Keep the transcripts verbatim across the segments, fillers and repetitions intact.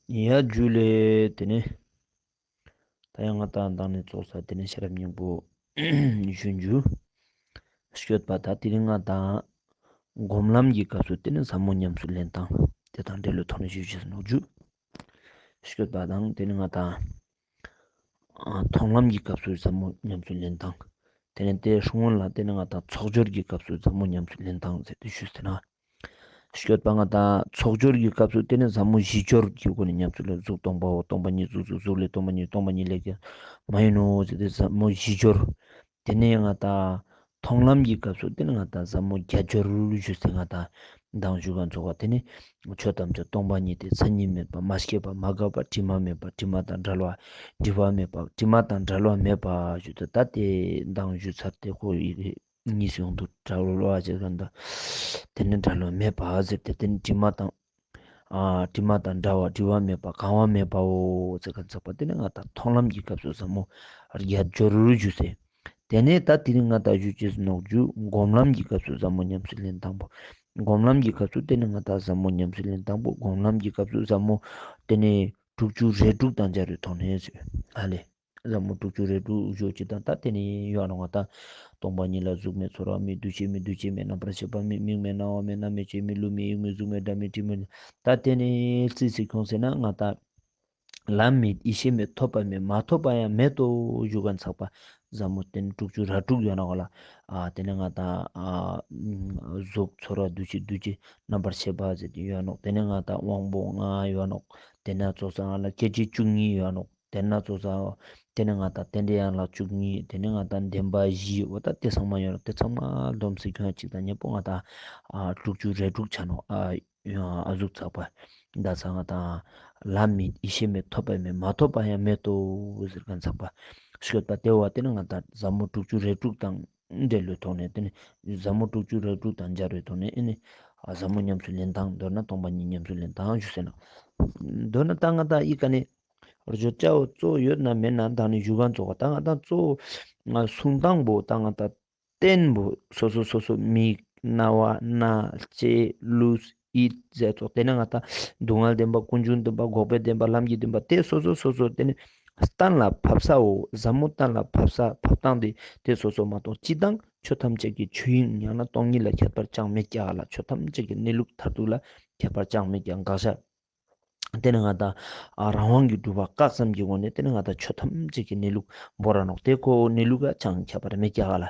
ཡ་ཇུ་ལེ། ཏེ་ནེ་ད་ཡང་ང་དང་མདང་ནེ་ཙོགས་ས་ཏེ་ནེ་ཤེས་རབ་སྙིང་པོ་ཞུ་ཞུ། སྐྱོད་པ་ད་དེ་རིང་ང་དང་སྒོམ་ལམ་གྱི་སྐབས་སུ་ཏེ་ནེ་ཟབ་མོ་ཉམས་སུ་ལེན་སྟངས་ཏེ་དང་འབྲེལ་ལོ་ཐོག་ནེ་ཞུ་ཞུ་ནོག་ཞུ། སྐྱོད་པ་དང་ཏེ་ནེ་ང་དང་མཐོང་ལམ་གྱི་སྐབས་སུ་ཟབ་མོ་ཉམས་སུ་ལེན་སྟངས། ཏེ་ནེ་ཏེ་སྔོན་ལ་ཏེ་ནེ་ང་དང་ཚོགས་སྦྱོར་གྱི་སྐབས་སུ་ཟབ་མོ་ཉམས་སུ་ལེན་སྟངས་ཟེར་ཏེ་ཞུས་ཟེར་ན། སྐྱོད་པ་ང་དང་ཚོགས་སྦྱོར་གྱི་སྐབས་སུ་ཏེ་ནེ་ཟབ་མོ་བཞི་སྦྱོར་གྱི་སྒོ་ནེ་ཉམས་སུ་ལེན། གཟུགས་སྟོང་པའོ། སྟོང་པ་ཉིད་གཟུགས་སོ། གཟུགས་ལས་སྟོང་པ་ཉིད། སྟོང་པ་ཉིད་ལས་ཀྱང་མ་ཡིན་ནོ་ཟེར་ཏེ་ཟབ་མོ་བཞི་སྦྱོར། ཏེ་ནེ་ང་དང་མཐོང་ལམ་གྱི་སྐབས་སུ་ཏེ་ནེ་ང་དང་ཟབ་མོ་བརྒྱད་སྦྱོར་ཞུས་ཟེར་ན་ང་དང་མདང་ཞུ་ཁན་ཙོགས་པ་ཏེ་ནེ་ཆོས་ཐམས་ཅད་སྟོང་པ་ཉིད་དེ། མཚན་ཉིད་མེད་པ། མ་སྐྱེས་པ། མ་འགགས་པ། དྲི་མ་མེད་པ། དྲི་མ་དང་བྲལ་བ། དྲི་མ་མེད་པ། དྲི་མ་དང་བྲལ་བ་མེད་པ་ཞུས་ཏེ་ད་ཏེ་མདང་ཞུ་ཚར་ཏེ་ཁོ་ཡི་གེ་གཉིས་ཡོང་དུ་བྲལ་བ་ཟེར་ཁན་ད་ཏེ་ནེ་བྲལ་བ་མེད་པ་ཟེར་ཏེ་ཏེ་ནེ་དྲི་མ་དང་ཨ་དྲི་མ་དང་བྲལ་བ། བྲི་བ་མེད་པ། གང་བ་མེད་པའོ་ཟེར་ཁན་ཙོགས་པ་ཏེ་ནེ་ང་དང་མཐོང་ལམ་གྱི་སྐབས་སུ་ཟབ་མོ་བརྒྱད་སྦྱོར་ཞུས་ཟེར། ཏེ་ནེ་ད་དེ་རིང་ང་དང་ཞུ་ཅེས་ནོག་ཞུ་སྒོམ་ལམ་གྱི་སྐབས་སུ་ཟབ་མོ་ཉམས་སུ་ལེན་སྟངས་པོ། སྒོམ་ལམ་གྱི་སྐབས་སུ་ཏེ་ནེ་ང་དང་ཟབ་མོ་ཉམས་སུ་ལེན་སྟངས་པོ། སྒོམ་ལམ་གྱི་སྐབས་སུ་ཟབ་མོ་ཏེ་ནེ་དྲུག་ཅུ་རེ་དྲུག་དང་སྦྱར་བའི་ཐོག་ནེ་ཟེར། ཨ་ལེ། ཟབ་མོ་དྲུག་ཅུ་རེ་དྲུག་ཞུ་ཅེས་དང་ད་ཏེ་ནེ་ཡོད་ནོག་ང་དང་སྟོང་པ་ཉིད་ལ་གཟུགས་མེད། ཚོར་བ་མེད། འདུ་ཤེས་མེད། འདུ་བྱེད་མེད། རྣམ་པར་ཤེས་པ་མེད། མིག་མེད། རྣ་བ་མེད། སྣ་མེད། ལྕེ་མེད། ལུས་མེད། ཡིད་མེད། གཟུགས་མེད། སྒྲ་མེད། དྲི་མེད། ད་ཏེ་ནེ་རྩིས་སི་ཁྱོངས་ཟེར་ན་ང་དང་ལམ་མེད། ཡེ་ཤེས་མེད། ཐོབ་པ་མེད། མ་ཐོབ་པ་ཡང་མེད་དོ་ཞུ་ཁན་ཚགས་པ་ཟབ་མོ་ཏེ་ནེ་དྲུག་ཅུ་རེ་དྲུག་ཡོད་ནོག་ལ། ཨ་ཏེ་ནེ་ང་དང་ཨ་གཟུགས་ཚོར་བ་འདུ་ཤེས་འདུ་བྱེད་རྣམ་པར་ཤེས་པ་ཟེར་ཏེ་ཡོད་ནོག། ཏེ་ནེ་ང་དང་དབང་པོ་ལྔ་ཡོད་ནོག། ཏེ་ནེ་ཙོགས་ས་ང་ལ་སྐྱེ་མཆེད་བཅུ་གཉིས་ཡོད་ནོག། ཏེ་ནེ་ཙོགས་ས་ཏེ་ནེ་ང་དང་རྟེན་འབྲེལ་ཡན་ལག་བཅུ་གཉིས། ཏེ་ནེ་ང་དང་བདེན་པ་བཞི། འོ་ད་ཏེ་ཚང་མ་ཡོད་ནོག། ཏེ་ཚང་མ་སྡོམ་སི་ཁྱོངས་ཅིག་དང་ཉམ་པོ་ང་དང་ཨ་དྲུག་ཅུ་རེ་དྲུག་ཆ་ནོག། ཨ་ཨ་ཟུག་ཚགས་པ། ད་ས་ང་དང་ལམ་མེད། ཡེ་ཤེས་མེད། ཐོབ་པ་མེད། མ་ཐོབ་པ་ཡང་མེད་དོ་ཟེར་ཁན་ཚགས་པ་སྐྱོད་པ་ཏེ་བོ་ཏེ་ནེ་ང་དང་ཟབ་མོ་དྲུག་ཅུ་རེ་དྲུག་དང་འབྲེལ་ལོ་ཐོག་ནེ་ཏེ་ནེ་ཟབ་མོ་དྲུག་ཅུ་རེ་དྲུག་དང་སྦྱར་བའི་ཐོག་ནེ་ཨེ་ནེ་ཨ་ཟབ་མོ་ཉམས་སུ་ལེན་སྟངས། མདོར་ན་སྟོང་པ་ཉིད་ཉམས་སུ་ལེན་སྟངས་ཞུ་ཟེར་ན། མདོར་ན་ད་ང་དང་ཨི་ཀ་ནེ་རྗོད་བྱ་བོ་གཙོ་བོ་ཡོད་ན་མེད་ན་མདང་ནེ་ཞུ་ཁན་ཙོགས་པ་ད་ང་དང་གཙོ་བོ་ང་གསུང་སྟངས་པོ་ད་ང་དང་རྟེན་པོ་སོ་སོ་སོ་སོ་མིག་རྣ་བ་སྣ་ལྕེ་ལུས་ཡིད་ཟེར་ཙོགས་ཏེ་ནེ་ང་དང་སྡུག་བསྔལ་བདེན་པ། ཀུན་འབྱུང་བདེན་པ། འགོག་པའི་བདེན་པ། ལམ་གྱི་བདེན་པ་ཏེ་སོ་སོ་སོ་སོ་ཏེ་ནེ་གཏན་ལ་ཕབ་སའོ། ཟབ་མོ་གཏན་ལ་ཕབ་ས་ཕབ་སྟངས་ཏེ་ཏེ་སོ་སོ་མ་གཏོགས་སྤྱིར་བཏང་ཆོས་ཐམས་ཅད་ཀྱི་ཆོས་དབྱིངས་ཡང་ན་སྟོང་ཉིད་ལ་ཁྱད་པར་ཅང་མེད་ཀྱག་ལ། ཆོས་ཐམས་ཅད་ཀྱི་གནས་ལུགས་མཐར་ཐུག་ལ་ཁྱད་པར་ཅང་མེད་ཀྱག། དགག་བྱ་ཏེ་ནེ་ང་དང་ཨ་རང་དབང་གི་སྒྲུབ་པ་བཀག་ཙམ་གྱི་སྒོ་ནེ་ཏེ་ནེ་ང་དང་ཆོས་ཐམས་ཅད་ཀྱི་གནས་ལུགས་བོར་ར་ནོག། ཏེ་ཁོ་གནས་ལུགས་ལ་ཅང་ཁྱད་པར་མེད་ཀྱག་ལ།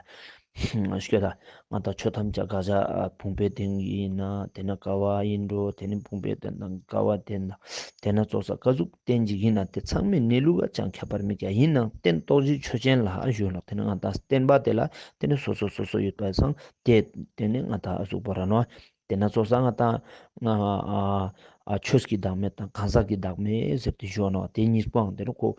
སྐྱོད་ད་ང་དང་ཆོས་ཐམས་ཅད་དགག་བྱ་ཨ་བུམ་པའི་རྟེན་ཡིན་ན་ཏེ་ནེ་ཀ་བ་ཡིན་འགྲོ། ཏེ་ནེ་བུམ་པའི་རྟེན་དང་ཀ་བའི་རྟེན་དང་ཏེ་ནེ་ཙོགས་ས་ཀ་ཟུག་རྟེན་ཅིག་ཡིན་ན་ཏེ་ཚང་མའི་གནས་ལུགས་ལ་ཅང་ཁྱད་པར་མེད་ཀྱག། ཡིན་ནའང་རྟེན་རྟོགས་གཞི་ཆོས་ཅན་ལ་ཞུ་ནོག། ཏེ་ནེ་ང་དང་བརྟེན་པ་ཏེ་ལ་ཏེ་ནེ་སོ་སོ་སོ་སོ་ཡོད་པ་སང་ཏེ་ཏེ་ནེ་ང་དང་ཨ་ཟུག་བོར་ར་ནོག། ཏེ་ནེ་ཙོགས་ས་ང་དང་ཨ་ཨ་ཨ་ཆོས་ཀྱི་བདག་མེད་དང་གང་ཟག་གི་བདག་མེད་ཟེར་ཏེ་ཞུ་ནོག། ཏེ་གཉིས་པོའང་ཏེ་ནེ་ཁོ་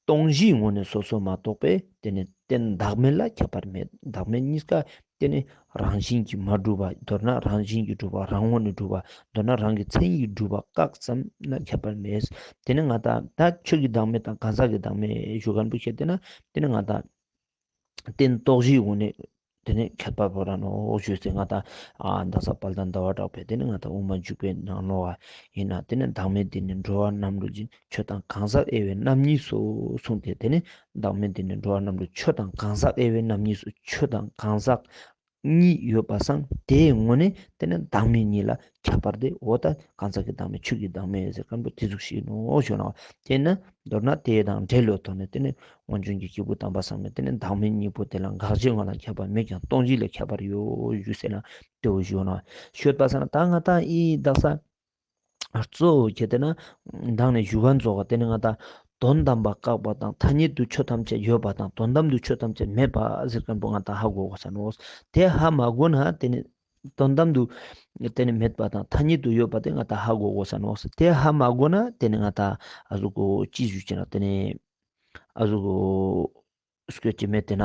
སྟོང་གཞིའི་ངོས་ནེ་སོ་སོ་མ་གཏོགས་པའི་ཏེ་ནེ་རྟེན་བདག་མེད་ལ་ཁྱད་པར་མེད། བདག་མེད་གཉིས་ཀ་ཏེ་ནེ་རང་བཞིན་གྱིས་མ་གྲུབ་པ། མདོར་ན་རང་བཞིན་གྱིས་གྲུབ་པ། རང་ངོས་ནེ་གྲུབ་པ། མདོར་ན་རང་གི་མཚན་ཉིད་ཀྱིས་གྲུབ་པ་བཀག་ཙམ་ན་ཁྱད་པར་མེད། ཏེ་ནེ་ང་དང་ད་ཆོས་ཀྱི་བདག་མེད་དང་གང་ཟག་གི་བདག་མེད་ཞུ་ཁན་པོ་ཁྱེད་ཏེ་ན་ཏེ་ནེ་ང་དང་རྟེན་རྟོགས་གཞིའི་ངོས་ནེ་ཏེ་ནེ་ཁྱད་པར་བོར་ར་ནོག་ཞུས་ཟེར། ང་དང་ཨ་ད་ས་དཔལ་ལྡན་ཟླ་བ་གྲགས་པས་ཏེ་ནེ་ང་དང་དབུ་མ་འཇུག་པའི་ནང་ལོགས་ཡིན་ན་ཏེ་ནེ་བདག་མེད་འདི་ནི་འགྲོ་བ་རྣམས་ལུ་སྦྱིན། ཆོས་དང་གང་ཟག་དབྱེ་བས་རྣམ་གཉིས་སོ་གསུངས་ཏེ་ཏེ་ནེ་བདག་མེད་འདི་ནི་འགྲོ་བ་རྣམས་ལུ་ཆོས་དང་གང་ཟག་དབྱེ་བས་རྣམ་གཉིས་སོ། ཆོས་དང་གང་ཟག་གཉིས་ཡོད་པ་སང་ཏེའི་ངོས་ནེ་ཏེ་ནེ་བདག་མེད་གཉིས་ལ་ཁྱད་པར་ཏེ་འོ་ད་གང་ཟག་གི་བདག་མེད་ཆོས་ཀྱི་བདག་མེད་ཟེར་ཁན་པོ་ཏེ་ཟུག་ཤིག་ནོག་ཞུ་ནོག། ཏེ་ནེ་མདོར་ན་ཏེ་དང་འབྲེལ་ལོ་ཐོག་ནེ་ཏེ་ནེ་སྔོན་བྱོན་གྱི་སྐྱེས་བུ་དམ་པ་ཚང་མས་ཏེ་ནེ་བདག་མེད་གཉིས་པོ་ཏེ་ལ་དགག་བྱའི་ངོས་ལ་ཁྱད་པར་མེད་ཀྱང་སྟོང་གཞི་ལ་ཁྱད་པར་ཡོད་ཞུ་ཟེར་ན་ཏེ་བོ་ཞུ་ནོག། ཤོད་པ་ས་ན་ད་ང་དང་ཨི་དག་ས་གཙོ་བོ་ཁྱེད་ཏེ་ན་མདང་ནེ་ཞུ་ཁན་ཙོགས་ཏེ་ནེ་ང་དང་དོན་དམ་པ་བཀག་པ་དང་ཐ་སྙད་དུ་ཆོས་ཐམས་ཅད་ཡོད་པ་དང་དོན་དམ་དུ་ཆོས་ཐམས་ཅད་མེད་པ་ཟེར་ཁན་པོ་ང་དང་ཧ་གོ་གོས་ས་ནོག། ཏེ་ཧ་མ་གོ་ན་ཏེ་ནེ་དོན་དམ་དུ་ཏེ་ནེ་མེད་པ་དང་ཐ་སྙད་དུ་ཡོད་པ་ཏེ་ང་དང་ཧ་གོ་གོས་ས་ནོག། ཏེ་ཧ་མ་གོ་ན་ཏེ་ནེ་ང་དང་ཨ་ཟུག་གོ་ཅི་ཞུ་ཅེ་ན་ཏེ་ནེ་ཨ་ཟུག་གོ་སྐྱོད་ཅེས་མེད་ཏེ་ན་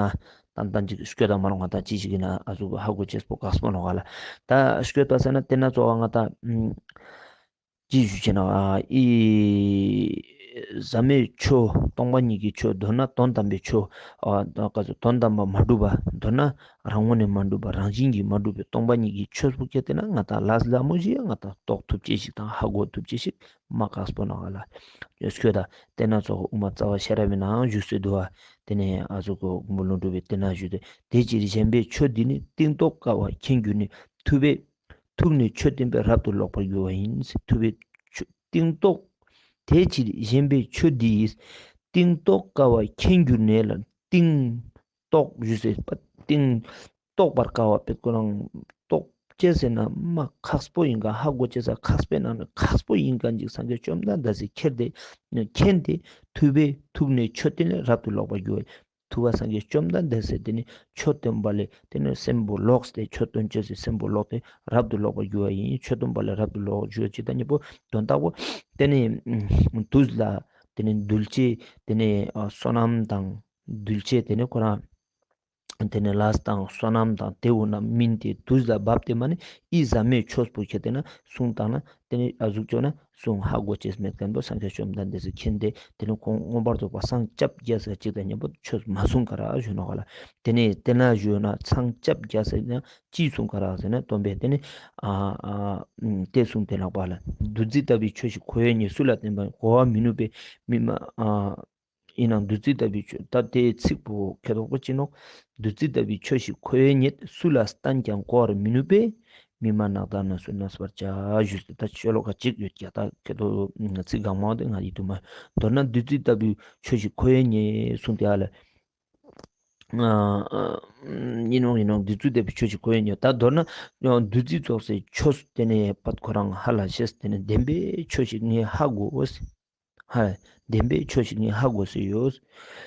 ཏན་ཏན་ཅིག་སྐྱོད་དང་མ་ནོག། ང་དང་ཅི་ཞིག་ཡིན་ན་ཨ་ཟུག་གོ་ཧ་གོ་ཅེས་པོ་དཀགས་པོ་ནོག་ག་ལ། ད་སྐྱོད་པ་ས་ན་ཏེ་ན་ཙོགས་ང་དང་ཅི་ཞུ་ཅེ་ན་ཨི་ ཟབ་མོའི་ཆོས་སྟོང་པ་ཉིད་ཀྱི་ཆོས། མདོར་ན་དོན་དམ་པའི་ཆོས། ཨ་དོན་དམ་པ་མ་གྲུབ་པ། མདོར་ན་རང་ངོས་ནས་མ་གྲུབ་པ། རང་བཞིན་གྱིས་མ་གྲུབ་པའི་སྟོང་པ་ཉིད་ཀྱི་ཆོས་པོ་ཁྱེར་ཏེ་ན་ང་ཏང་ལ་ཟབ་མོ་ཞིག་ང་ཏང་རྟོགས་ཐུབ་ཅེས་ཤིག་དང་ཧ་གོ་ཐུབ་ཅེས་ཤིག་མ་ཁག་པོ་ནོག་ལེ། ཡོད་ཤོད་ད། དེ་ན་ཚོགས་དབུ་མ་རྩ་བ་ཤེས་རབ་ནང་ཞུས་སེ་འདུག་པ། དེ་ནས་ཨ་ཟུག་གོ་མགོན་པོ་ཀླུ་སྒྲུབ་པའི་དེ་ན་ཞུས་ཏེ། དེ་ཕྱིར་གཞན་པའི་ཆོས་འདི་ནི། གཏིང་རྟོག་དཀའ་བ་མཁྱེན་གྱུར་ནས། ཐུབ་པས་ཐུགས་ནས་ཆོས་བསྟན་པས་རབ་ཏུ་ལོག་པར་འགྱུར་བ་ཡིན། ཐུབ་པས་ཆོས་གཏིང་རྟོག་དེ་ཕྱིར་གཞན་པའི་ཆོས་འདི་ཡིས། གཏིང་རྟོག་དཀའ་བ་མཁྱེན་གྱུར་ནས་ལ། གཏིང་རྟོག་ཞུས་སེ་པ། གཏིང་རྟོག་པར་དཀའ་བ་པེ་ཁོ་རང་རྟོགས་ཅེས་ཟེར་ན་མ་ཁག་པོ་ཡིན་ག། ཧ་གོ་ཅེས་ཁག་པོའི་ནང་ནས་ཁག་པོ་ཡིན་ག་ཅིག་སངས་རྒྱས་བཅོམ་ལྡན་འདས་སི་ཁྱེར་ཏེ་མཁྱེན་ཏེ། ཐུབ་པས་ཐུགས་ནས་ཆོས་བསྟན་ལས་རབ་ཏུ་ལོག་པར་འགྱུར་བ། ཐུབ་པ་སངས་རྒྱས་བཅོམ་ལྡན་འདས་སི་དེ་ནི་ཆོས་སྟོན་པ་ལས་དེ་ནི་སེམས་པོ་ལོག་སྟེ། ཆོས་སྟོན་ཅེས་སི་སེམས་པོ་ལོག་སྟེ་རབ་ཏུ་ལོག་པར་འགྱུར་བ་ཡིན། ཆོས་སྟོན་པ་ལས་རབ་ཏུ་ལོག་འགྱུར་ཅེས་དང་ཉམ་པོ་དོན་དག་པོ་དེ་ནི་དུས་ལ་དེ་ནི་གདུལ་བྱའི་དེ་ནི་ཨ་བསོད་ནམས་དང་གདུལ་བྱའི་དེ་ནི་ཁོ་རང་དེ་ནས་ལས་དང་བསོད་ནམས་དང་དེ་འོ་ན་སྨིན་ཏེ་དུས་ལ་བབ་སྟེ་མ་ནི་ཨི་ཟབ་མོའི་ཆོས་པོ་ཁྱེར་ཏེ་ན་གསུང་བཏང་ན་དེ་ནས་ཨ་ཟུག་ཅོ་ན་གསུང་ཧ་གོ་ཅེས་མེད་མཁན་པོ་སངས་རྒྱས་བཅོམ་ལྡན་འདས་སི་མཁྱེན་ཏེ་དེ་ནས་ཁོང་མངོན་པར་རྫོགས་པ་སངས་རྒྱས་རྒྱ་ས་ཅིག་དང་ཉམ་པོ་ཆོས་མ་གསུང་ག་ར་ཞུ་ནོག་ལེ། དེ་ནས་དེ་ན་ཞུ་ན་སངས་རྒྱས་རྒྱ་ས་ན་ཅི་གསུང་ག་ར་ཟེར་ན་སྟོན་པས་དེ་ནས་ཨ་ཨ་དེ་གསུང་དེ་ལགས་པ་ལ། བདུད་རྩི་ལྟ་བུའི་ཆོས་ཤིག་ཁོ་བོས་རྙེད། སུ་ལ་བསྟན་པ་གོ་བ་མི་ནུས་པས་མི་མ་ཨ། ཡིན་ནའང་བདུད་རྩི་ལྟ་བུའི་ཆོས། ད་དེའི་ཚིག་པོ་ཁེ་ཐོག་པོ་ཅི་ནོག་བདུད་རྩི་ལྟ་བུའི་ཆོས་ཤིག་ཁོ་བོས་རྙེད། སུ་ལ་བསྟན་ཀྱང་གོ་བར་མི་ནུས་པས། མི་སྨྲ་ནགས་བདག་རྣམས་སུ་གནས་པར་བྱ། ཞུས་ཏེ་ད་ཤོ་ལོ་ཀ་གཅིག་ཡོད་ཀྱག་ད་ཁེ་ཐོག་ཚིག་གང་མང་དེ་ང་ཡིད་དུ་མ། མདོར་ན་བདུད་རྩི་ལྟ་བུའི་ཆོས་ཤིག་ཁོ་བོས་རྙེད་གསུངས་ཏེ་ཨ་ལ། ཡིན་ནོག་ཡིན་ནོག་བདུད་རྩི་ལྟ་བུའི་ཆོས་ཤིག་ཁོ་བོས་རྙེད། ད་མདོར་ན་བདུད་རྩི་ཚོགས་སི་ཆོས་དེ་ནས་པད་ཁོ་རང་ཧ་ལ་ཤེས། དེ་ནས་བདེན་པའི་ཆོས་ཤིག་ངས་ཧ་གོ། ཧ། བདེན་པའི་ཆོས་ཤིག་ངས་ཧ་གོ་སེ་ཡོད།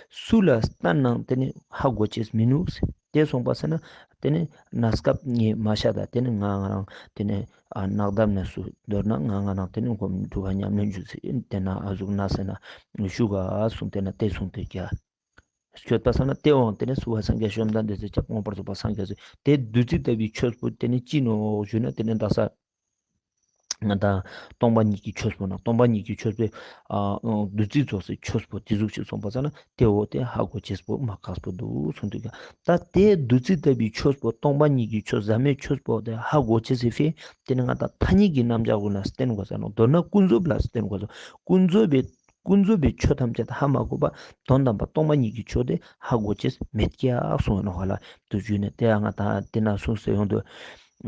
སུ་ལ་བསྟན་ནའང་དེ་ནི་ཧ་གོ་ཅེས་མི་ནུས། དེ་སོང་པ་ས་ན་དེ་ནི་གནས་སྐབས་ངས་མ་ཤད་ད་དེ་ནི་ང་ང་རང་དེ་ནི་ཨ་ནགས་བདག་རྣམས་སུ། མདོར་ན་ང་ང་རང་དེ་ནི་ཁོ་སྒྲུབ་པ་ཉམས་ལེན་ཞུ་སེ་དེ་ན་ཨ་ཟུག་ན་ཟེར་ན་ཞུ་ག་གསུངས་དེ་ན་དེ་གསུངས་དེ་ཀྱ། ཤོད་པ་ས་ན་དེ་འོང་དེ་ནི་སུ་བ་སངས་རྒྱས་བཅོམ་ལྡན་འདས་སི་སྐྱབས་མངོན་པར་རྫོགས་པ་སངས་རྒྱས་སི་དེ་བདུད་རྩི་ལྟ་བུའི་ཆོས་པོ་དེ་ནི་ཅི་ནོག་ཞུ་ན་དེ་ནི་ད་ས། ང་དང་སྟོང་པ་ཉིད་ཀྱི་ཆོས་པོ་ན་སྟོང་པ་ཉིད་ཀྱི་ཆོས་པོའི་ཨ་བདུད་རྩི་ཚོགས་སི་ཆོས་པོ་དེ་ཟུག་ཅིག་སོང་པ་ས་ན་དེ་འོ་དེ་ཧ་གོ་ཅེས་པོ་མ་ཁག་པོ་འདུག་གསུངས་འདུག་ཀྱང་། ད་དེ་བདུད་རྩི་ལྟ་བུའི་ཆོས་པོ་སྟོང་པ་ཉིད་ཀྱི་ཆོས་ཟབ་མོའི་ཆོས་པོ་དེ་ཧ་གོ་ཅེས་སི་ཕི་དེ་ནི་ང་དང་ཐ་སྙད་ཀྱི་རྣམ་གཞག་གུན་ལ་བརྟེན་དགོས་ས་ནོག་མདོར་ན་ཀུན་རྫོབ་ལ་བརྟེན་དགོས་ས། ཀུན་རྫོབ་པའི་ཀུན་རྫོབ་པའི་ཆོས་ཐམས་ཅད་ཧ་མ་གོ་བ་དོན་དམ་པ་སྟོང་པ་ཉིད་ཀྱི་ཆོས་དེ་ཧ་གོ་ཅེས་མེད་ཀྱག་གསུངས་ནོག་ཧ་ལ། དུ་ཞུས་ནས་དེ་ཡང་ང་དང་དེ་ན་གསུངས་སེ་ཡོང་དུ།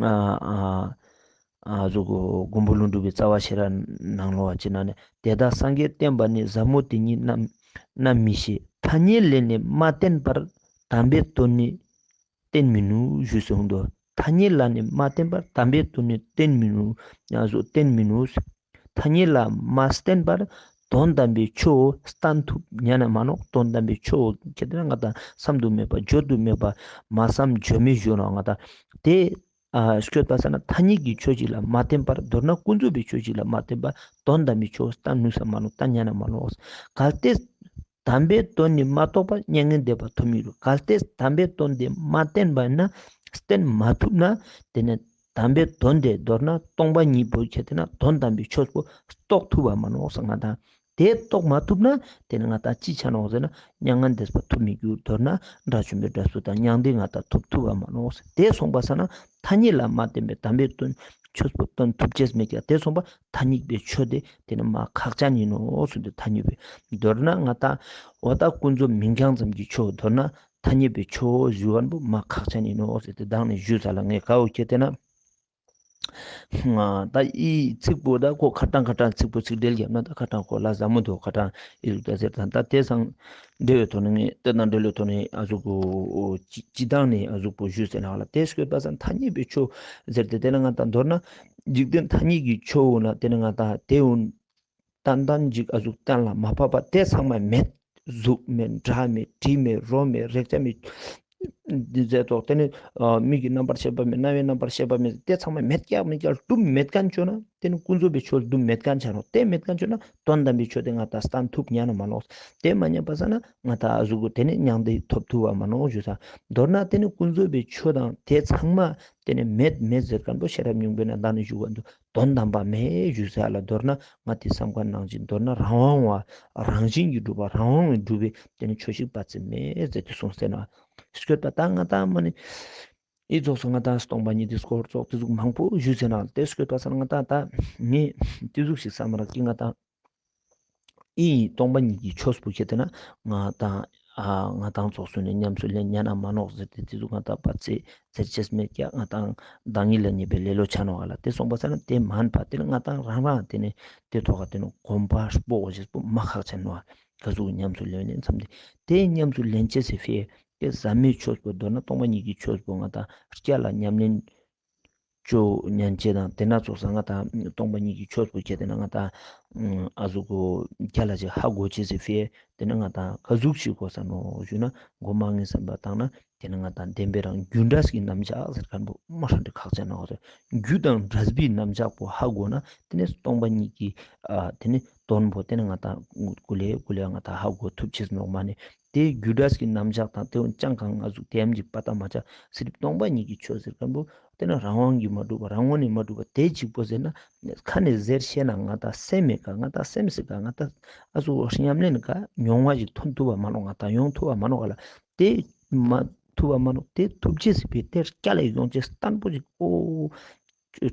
ཨ་ཨ། ཨ་ཟུག་གོ་མགོན་པོ་ཀླུ་སྒྲུབ་པའི་རྩ་བ་ཤེས་རབ་ནང་ལོགས་ཅི་ན་ནི། དེ་དག་སངས་རྒྱས་བསྟན་པ་ནི། ཟབ་མོ་དེ་ཉིད་རྣམ་རྣམ་མི་ཤེས། ཐ་སྙད་ལས་ནི་མ་བསྟན་པར། དམ་པའི་དོན་ནི་བསྟན་མི་ནུས། ཞུས་སེ་འོང་དོ། ཐ་སྙད་ལས་ནི་མ་བསྟན་པར། དམ་པའི་དོན་ནི་བསྟན་མི་ནུས། ཡང་སུ་བསྟན་མི་ནུས། ཐ་སྙད་ལ་མ་བསྟན་པར། དོན་དམ་པའི་ཆོས་བསྟན་ཐུབ་ཉན་ན་མ་ནོག་དོན་དམ་པའི་ཆོས་ཁྱེད་དེ་ན་ང་དང་བསམ་དུ་མེད་པ་བརྗོད་དུ་མེད་པ་མ་བསམ་བརྗོད་མེད་ཞུ་ནོག་ང་དང་དེ། ཨ་སྐྱོད་པ་ས་ན་ཐ་སྙད་ཀྱི་ཆོས་ཅིག་ལ་མ་བརྟེན་པར། མདོར་ན་ཀུན་རྫོབ་པའི་ཆོས་ཅིག་ལ་མ་བརྟེན་པར་དོན་དམ་པའི་ཆོས་བསྟན་ནུས་ས་མ་ནོག་བསྟན་ཉན་ན་མ་ནོག་གལ་ཏེ་དམ་པའི་དོན་ནི་མ་རྟོགས་པར། མྱ་ངན་འདས་པ་ཐོབ་མི་རུང་། གལ་ཏེ་དམ་པའི་དོན་དེ་མ་བསྟན་པ་ན་བསྟན་མ་ཐུབ་ན་དེ་ནི་དམ་པའི་དོན་དེ་མདོར་ན་སྟོང་པ་ཉིད་པོ་ཁྱེད་དེ་ན་དོན་དམ་པའི་ཆོས་པོ་རྟོགས་ཐུབ་པ་མ་ནོག་ས་ང་དང་། དེ་རྟོགས་མ་ཐུབ་ན་དེ་ནི་ང་དང་ཅི་ཆ་ནོག་ཟེར་ན་མྱ་ངན་འདས་པ་ཐོབ་མི་འགྱུར། མདོར་ན་དགྲ་བཅོམ་པའི་འབྲས་བུ་དང་མྱང་འདས་ང་དང་ཐོབ་ཐུབ་པ་མ་ནོག་ཟེར། དེ་སོང་པ་ས་ན་ཐ་སྙད་ལ་མ་བརྟེན་པའི་དམ་པའི་དོན་ཆོས་པོ་སྟོན་ཐུབ་ཅེས་མེད་ཀྱང་དེ་སོང་པ་ཐ་སྙད་པའི་ཆོས་དེ་དེ་ནི་མ་ཁག་ཅན་ཡིན་ནོག་ཟེར་དུ་ཐ་སྙད་པའི་མདོར་ན་ང་དང་འོ་ད་ཀུན་རྫོབ་མིང་རྐྱང་ཙམ་གྱི་ཆོས་མདོར་ན་ཐ་སྙད་པའི་ཆོས་ཞུ་བ་པོ་མ་ཁག་ཅན་ཡིན་ནོག་ཟེར་ཏེ་དང་ནི་ཞུས་ས་ལ་ངས་ག་འོ་ཁྱེད་དེ་ན། ད་ཨི་ཚིག་པོ་ད་ཁོ་ཁ་ཏང་ཁ་ཏང་ཚིག་པོ་ཚིག་འགྲེལ་རྒྱབ་ན་ད་ཁ་ཏང་ཁོ་ལ་ཟབ་མོ་འདུག་ཁ་ཏང་ཨི་ཟུག་ད་ཟེར་ད་ད་དེ་སང་འབྲེལ་བའི་ཐོག་ནས་ངས་དེ་དང་འབྲེལ་བའི་ཐོག་ནས་ཨ་ཟུག་གོ་ཅི་ཅི་དང་ནས་ཨ་ཟུག་པོ་ཞུས་ཟེར་ན་ལ་དེ་སྐྱོད་པ་སང་ཐ་སྙད་པའི་ཆོས་ཟེར་ཏེ་དེ་ན་ང་དང་མདོར་ན་འཇིག་རྟེན་ཐ་སྙད་ཀྱི་ཆོས་འོ་ན་དེ་ན་ང་དང་དེ་འོ་ཏན་ཏན་ཅིག་ཨ་ཟུག་གཏན་ལ་མ་ཕབ་པ་དེ་ཚང་མ་མེད། གཟུགས་མེད། སྒྲ་མེད། དྲི་མེད། རོ་མེད། རེག་བྱ་མེད། འདི་ཟེར་ཏོག་ཏེ་ནེ་མིག་གི་རྣམ་པར་ཤེས་པ་མེད། རྣ་བའི་རྣམ་པར་ཤེས་པ་མེད། ཏེ་ཚང་མ་མེད་ཀྱག་མེད་ཀྱག་སྡུམ་མེད་ཁན་ཅོ་ན་ཏེ་ནེ་ཀུན་རྫོབ་པའི་ཆོས་སྡུམ་མེད་ཁན་ཆ་ནོག། ཏེ་མེད་ཁན་ཅོ་ན་དོན་དམ་པའི་ཆོས་ཏེ་ང་ཏང་སྟན་ཐུབ་ཉན་ན་མ་ནོག། ཏེ་མ་ཉན་པ་ས་ན་ང་ཏང་ཨ་ཟུག་གུ་ཏེ་ནེ་མྱང་འདས་ཐོབ་ཐུབ་བ་མ་ནོག་ཞུ་ས། མདོར་ན་ཏེ་ནེ་ཀུན་རྫོབ་པའི་ཆོས་དང་ཏེ་ཚང་མ་ཏེ་ནེ་མེད་མེད་ཟེར་ཁན་པོ་ཤེས་རབ་སྙིང་པོའི་ནང་ན་ནི་ཞུ་བ་འདུག། དོན་དམ་པ་མེད་ཞུ་ས་ལ། མདོར་ན་ང་ཏེ་བསམ་ཁན་ནང་བཞིན་མདོར་ན་རང་དབང་བ་རང་བཞིན་གྱིས་གྲུབ་པ་རང་དབང་གྲུབ་པའི་ཏེ་ནེ་ཆོས་ཤིག་པ་ཚེ་མེད་ཟེར་ཏེ་གསུངས་ཟེར་ན། སྐྱོད་པ་ད་ང་ཏང་མ་ནེ་ཨི་ཙོགས་སུ་ང་ཏང་སྟོང་པ་ཉིད་ཀྱི་སྐོར་ཙོགས་ཏེ་ཟུག་མང་པོ་ཞུས་ཟེར་ན་ཏེ་སྐྱོད་པ་ས་ན་ང་ཏང་ད་ངས་ཏེ་ཟུག་ཞིག་བསམ་རག་གི། ང་ཏང་ཨི་སྟོང་པ་ཉིད་ཀྱི་ཆོས་པོ་ཁྱེར་ཏེ་ན་ང་ཏང་ཨ་ང་ཏང་ཙོགས་སུ་ནེ་ཉམས་སུ་ལེན་ཉན་ན་མ་ནོག་ཟེར་ཏེ་ཏེ་ཟུག་ང་ཏང་པ་ཚེ་ཟེར་ཅེས་མེད་ཀྱག། ང་ཏང་བདག་ཉིད་ལ་ཉེས་པའི་ལེ་ལོ་ཆ་ནོག་ག་ལ། ཏེ་སོང་པ་ས་ན་ཏེ་མན་པ་ཏེ་ནེ་ང་ཏང་རང་རང་ཏེ་ནེ་ཏེ་ཐོག་ག་ཏེ་ནེ་གོམ་པ་སྤོ་གོ་ཅེས་པོ་མ་ཁག་ཆ་ནོག། ག་ཟུག་ཉམས་སུ་ལེན་ལེན་བསམ་སྟེ་ཏེ་ཉམས་སུ་ལེན་ཅེས་སི་ཕི་ཏེ་ཟབ་མོའི་ཆོས་པོ་མདོར་ན་སྟོང་པ་ཉིད་ཀྱི་ཆོས་པོ་ང་ཏང་སྐྱ་ལ་ཉམས་ལེན་ཅོ་ཉན་ཅེས་དང་ཏེ་ན་ཙོགས་ས་ང་ཏང་སྟོང་པ་ཉིད་ཀྱི་ཆོས་པོ་ཁྱེར་ཏེ་ན་ང་ཏང་ཨ་ཟུག་གོ་རྒྱ་ལ་ཅིག་ཧ་གོ་ཅེས་སི་ཕི་ཏེ་ནེ་ང་ཏང་ག་ཟུག་ཞིག་གོས་ས་ནོག་ཞུ་ན་གོ་མ་ངེས་བསམ་པ་བཏང་ན་ཏེ་ནེ་ང་ཏང་བདེན་པའི་རང་རྒྱུ་འབྲས་ཀྱི་རྣམ་གཞག་ཟེར་ཁན་པོ་མ་ཧྲ་འདྲི་ཁག་ཅན་ནོག་ཟེར། རྒྱུ་དང་འབྲས་བུའི་རྣམ་གཞག་པོ་ཧ་གོ་ན་ཏེ་ནེ་སྟོང་པ་ཉིད་ཀྱི་ཨ་ཏེ་ནེ་དོན་པོ་ཏེ་ནེ་ང་ཏང་ཀུ་ལེ་ཀུ་ལེ་ང་ཏང་ཧ་གོ་ཐུབ་ཅེས་ནོག་མ་ནེ། ཏེ་རྒྱུ་འབྲས་ཀྱི་རྣམ་གཞག་དང་ཏེ་བོ་ཅང་གང་ང་ཟུག་ཏེ་ཡམ་གྱི་པ་ཏ་མ་ཆ་སི་རིབ་སྟོང་པ་ཉིད་ཀྱི་ཆོས་ཟེར་ཁན་པོ་ཏེ་ནེ་རང་དབང་གིས་མ་གྲུབ་པ་རང་ངོས་ནས་མ་གྲུབ་པ་ཏེ་གཅིག་པོ་ཟེར་ན་ཁ་ནེ་ཟེར་ཤེས་ན་ང་ཏང་སེམས་མེད་ཀ་ང་ཏང་སེམས་སི་ཀ་ང་ཏང་ཨ་ཟུག་ཉམས་ལེན་ཀ་མྱོང་བ་ཞིག་ཐོན་ཐུབ་པ་མ་ནོག། ང་ཏང་ཡོང་ཐུབ་པ་མ་ནོག་ག་ལ། ཏེ་མ་ཐུབ་པ་མ་ནོག། ཏེ་ཐུབ་ཅེས་སི་ཕི་ཏེ་སྐྱ་ལ་ཡོང་ཅེས་བརྟན་པོ་ཞིག་ཨོ་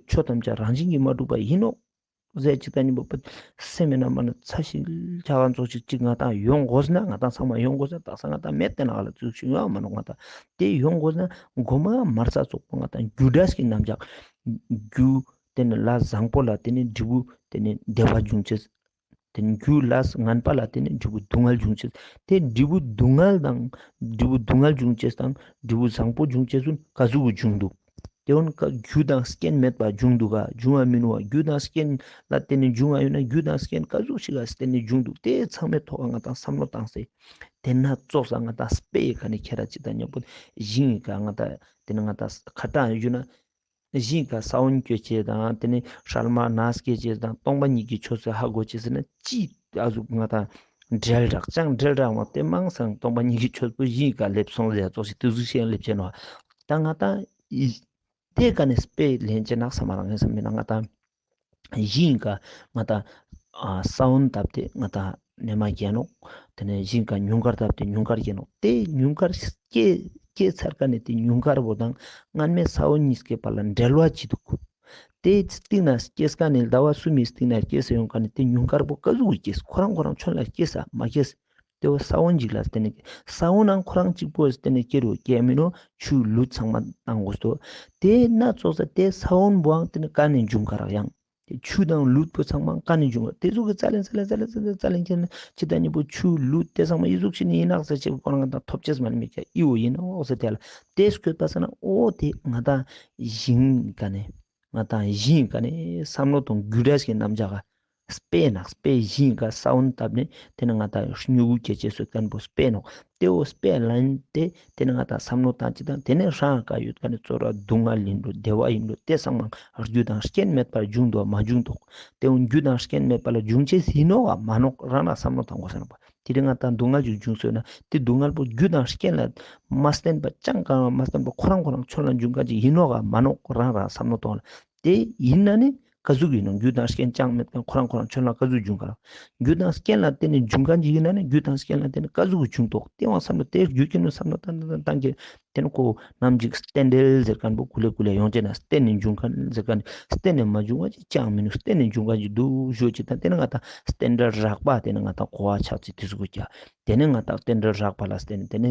ཆོས་ཐམས་ཅད་རང་བཞིན་གྱིས་མ་གྲུབ་པ་ཡིན་ནོག། ཟེར་ཅིག་ད་ཉིན་པོ་སེམས་མེད་ན་མ་ན་ཚ་ཞིག་ཆ་ག་ཙོགས་ཅིག་ཅིག་ང་ཏང་ཡོང་དགོས་ན་ང་ཏང་ཚང་མ་ཡོང་དགོས་ན་དག་ས་ང་ཏང་མེད་དེ་ན་ག་ལ་ཙུག་ཞིག་ཡོང་མ་ནོག། ང་ཏང་ཏེ་ཡོང་དགོས་ན་གོ་མ་མ་རྩ་ཙོགས་པོ་ང་ཏང་རྒྱུ་འབྲས་ཀྱི་རྣམ་གཞག་རྒྱུ་ཏེ་ནེ་ལས་བཟང་པོ་ལ་ཏེ་ནེ་འབྲས་བུ་ཏེ་ནེ་བདེ་བ་འབྱུང་ཅེས། ཏེ་ནེ་རྒྱུ་ལས་ངན་པ་ལ་ཏེ་ནེ་འབྲས་བུ་སྡུག་བསྔལ་འབྱུང་ཅེས། ཏེ་འབྲས་བུ་སྡུག་བསྔལ་དང་འབྲས་བུ་སྡུག་བསྔལ་འབྱུང་ཅེས་དང་འབྲས་བུ་བཟང་པོ་འབྱུང་ཅེས་སུ་ག་ཟུག་གི་འབྱུང་འདུག། ཏེ་འོན་ཀ་རྒྱུ་དང་རྐྱེན་མེད་པ་འབྱུང་འདུག་ག། འབྱུང་བ་མིན་ནོག། རྒྱུ་དང་རྐྱེན་ལ་བརྟེན་ནས་འབྱུང་བ་ཡོད་ན་རྒྱུ་དང་རྐྱེན་ག་ཟུག་ཞིག་ལ་བརྟེན་ནས་འབྱུང་འདུག། ཏེ་ཚང་མའི་ཐོག་ང་ཏང་བསམ་བློ་བཏང་སྟེ་ཏེ་ན་ཙོགས་ས་ང་ཏང་དཔེ་ཡི་ཀ་ནེ་ཁྱེར་ར་ཅིག་ད་ཉམ་པོ་ཞིང་ཡི་ཀ་ང་ཏང་ཏེ་ནེ་ང་ཏང་ཁ་ཏང་ཡོད་ན་ཞིང་ཡི་ཀ་ས་བོན་སྐྱེ་ཅེས་དང་ཏེ་ནེ་སྲན་མ་ནས་སྐྱེ་ཅེས་དང་སྟོང་པ་ཉིད་ཀྱི་ཆོས་སུ་ཧ་གོ་ཅེས་ཟེར་ན་ཅི་ཨ་ཟུག་ང་ཏང་འབྲེལ་རག་ཅང་འབྲེལ་རག་མ་ཏེ་མང་སང་སྟོང་པ་ཉིད་ཀྱི་ཆོས་པོ་ཞིང་ཡི་ཀ་ལེབ་སོང་ཟེར་ཙོགས་ཤིག་ཏེ་ཟུག་ཤིག་ལེབ་ཅེས་ནོག། ད་ང་ཏང་ཏེ་ཀ་ནེ་དཔེ་ལེན་ཅེ་ནག་ས་མ་རང་ངེ་ས་མེད་ན་ང་ཏང་ཞིང་ཀ་ང་ཏང་ཨ་ས་བོན་བཏབ་སྟེ་ང་ཏང་ནེ་མ་སྐྱེ་ནོག། ཏེ་ནེ་ཞིང་ཀ་ཉུངས་དཀར་བཏབ་སྟེ་ཉུངས་དཀར་སྐྱེ་ནོག། ཏེ་ཉུངས་དཀར་སྐྱེ་སྐྱེ་ཚར་ཀ་ནེ་ཏེ་ཉུངས་དཀར་བོ་དང་སྔན་མའི་ས་བོན་གཉིས་ཀའི་བར་ལ་འབྲེལ་བ་ཅི་འདུག། ཏེ་སྟིང་ནེ་སྐྱེས་ཀ་ནེ་ཟླ་བ་གསུམ་མི་སྟིང་ནེ་སྐྱེས་སེ་ཡོང་ཀ་ནེ་ཏེ་ཉུངས་དཀར་བོ་ག་ཟུག་གི་སྐྱེས་ཁོ་རང་ཁོ་རང་ཆོན་ལ་སྐྱེས་ས་མ་སྐྱེས། ཏེ་བོ་ས་བོན་ཅིག་ལ་བརྟེན་ནས་ས་བོན་ནང་ཁོ་རང་གཅིག་པོ་བརྟེན་ནས་སྐྱེ་རུ་སྐྱེ་མི་ནོག། ཆུ་ལུད་ཚང་མ་བཏང་དགོས་སོ། ཏེ་ན་ཙོགས་ས་ཏེ་ས་བོན་བོའང་ཏེ་ནི་ཀ་ནེ་འབྱུང་ཁ་རག་ཡང་། ཏེ་ཆུ་དང་ལུད་པོ་ཚང་མ་ཀ་ནེ་འབྱུང་ཁ་རག། ཏེ་ཟུག་གི་རྩ་ལེན་རྩ་ལེན་རྩ་ལེན་རྩ་ལེན་རྩ་ལེན་ཁྱེར་ན་ཅི་ད་ཉིན་པོ་ཆུ་ལུད་ཏེ་ཚང་མ་ཨི་ཟུག་ཅིག་ནི་ཡིན་ནག་ཟེར་ཅེས་ཁོ་རང་ང་ཏང་ཐོབ་ཅེས་མ་ནི་མེད་ཀྱ་ཨི་བོ་ཡིན་ནོག་ཟེར་ཏེ་ལ་ཏེ་སྐྱོད་པ་ས་ན་ཨོ་ཏེ་ང་ཏང་ཞིང་ཀ་ནེ་ང་ཏང་ཞིང་ཀ་ནེ་བསམ་བློ་དང་རྒྱུ་འབྲས་ཀྱི་རྣམ་གཞག་ག་དཔེ་ནག་དཔེ་ཞིང་ཀ་ས་བོན་བཏབ་ནས་ཏེ་ནེ་ང་ཏང་མྱུ་གུ་སྐྱེ་ཅེས་སུ་བསྟན་པོ་དཔེ་ནོག། ཏེ་བོ་དཔེ་ལེན་ཏེ་ཏེ་ནེ་ང་ཏང་བསམ་བློ་བཏང་ཅིག་དང་ཏེ་ནེ་རང་ཀ་ཡོད་ཀ་ནེ་ཚོར་བ་སྡུག་བསྔལ་ཡིན་འགྲོ་བདེ་བ་ཡིན་འགྲོ་ཏེ་ཚང་མ་རྒྱུ་དང་རྐྱེན་མེད་པར་འབྱུང་འདུག་མ་འབྱུང་འདུག། ཏེ་བོ་རྒྱུ་དང་རྐྱེན་མེད་པ་ལ་འབྱུང་ཅེས་ཡིན་ནོག་ག་མ་ནོག་རང་ལ་བསམ་བློ་བཏང་དགོས་ས་ནོག་པ། ཏེ་རིང་ང་ཏང་སྡུག་བསྔལ་ཅིག་འབྱུང་སོང་ན་ཏེ་སྡུག་བསྔལ་པོ་རྒྱུ་དང་རྐྱེན་ལ་མ་བརྟེན་པ་ཅང་གང་མ་བརྟེན་པ་ཁོ་རང་ཁོ་རང་ཆོན་ལ་འབྱུང་ཁན་ཅིག་ཡིན་ནོག་ག་མ་ནོག་རང་རང་བསམ་བློ་གཏོང་ལ། ཏེ་ཡིན་ན་ནི་ག་ཟུག་ཡིན་ནོག། རྒྱུ་དང་རྐྱེན་ཅང་མེད་ཁན་ཁོ་རང་ཁོ་རང་ཆོན་ལ་ག་ཟུག་འབྱུང་ཁ་རག། རྒྱུ་དང་རྐྱེན་ལ་བརྟེན་ནས་འབྱུང་ཁན་ཅིག་ཡིན་ན་ནི་རྒྱུ་དང་རྐྱེན་ལ་བརྟེན་ནས་ག་ཟུག་འབྱུང་དོག། ཏེ་བོ་བསམ་བློ་ཏེ་རྒྱུ་རྐྱེན་ནི་བསམ་བློ་བཏང་བཏང་བཏང་གི་ཏེ་ནི་ཁོ་ནམ་ཞིག་རྟེན་འབྲེལ་ཟེར་ཁན་པོ་ཀུ་ལེ་ཀུ་ལེ་ཡོང་ཅེ་ན་བརྟེན་ནས་འབྱུང་ཁན་ཟེར་ཁན་བརྟེན་ནས་མ་འབྱུང་བ་ཅིག་ཅང་མི་ནུག། བརྟེན་ནས་འབྱུང་ཁན་ཅིག་འདུག་ཞུ་ཅིག་དང་ཏེ་ནི་ང་ཏང་རྟེན་འབྲེལ་རགས་པ་ཏེ་ནི་ང་ཏང་གོ་བ་ཆགས་ཅིག་ཏེ་ཟུག་གི་ཀྱ། ཏེ་ནི་ང་ཏང་རྟེན་འབྲེལ་རགས་པ་ལ་བརྟེན་ནས་ཏེ་ནི་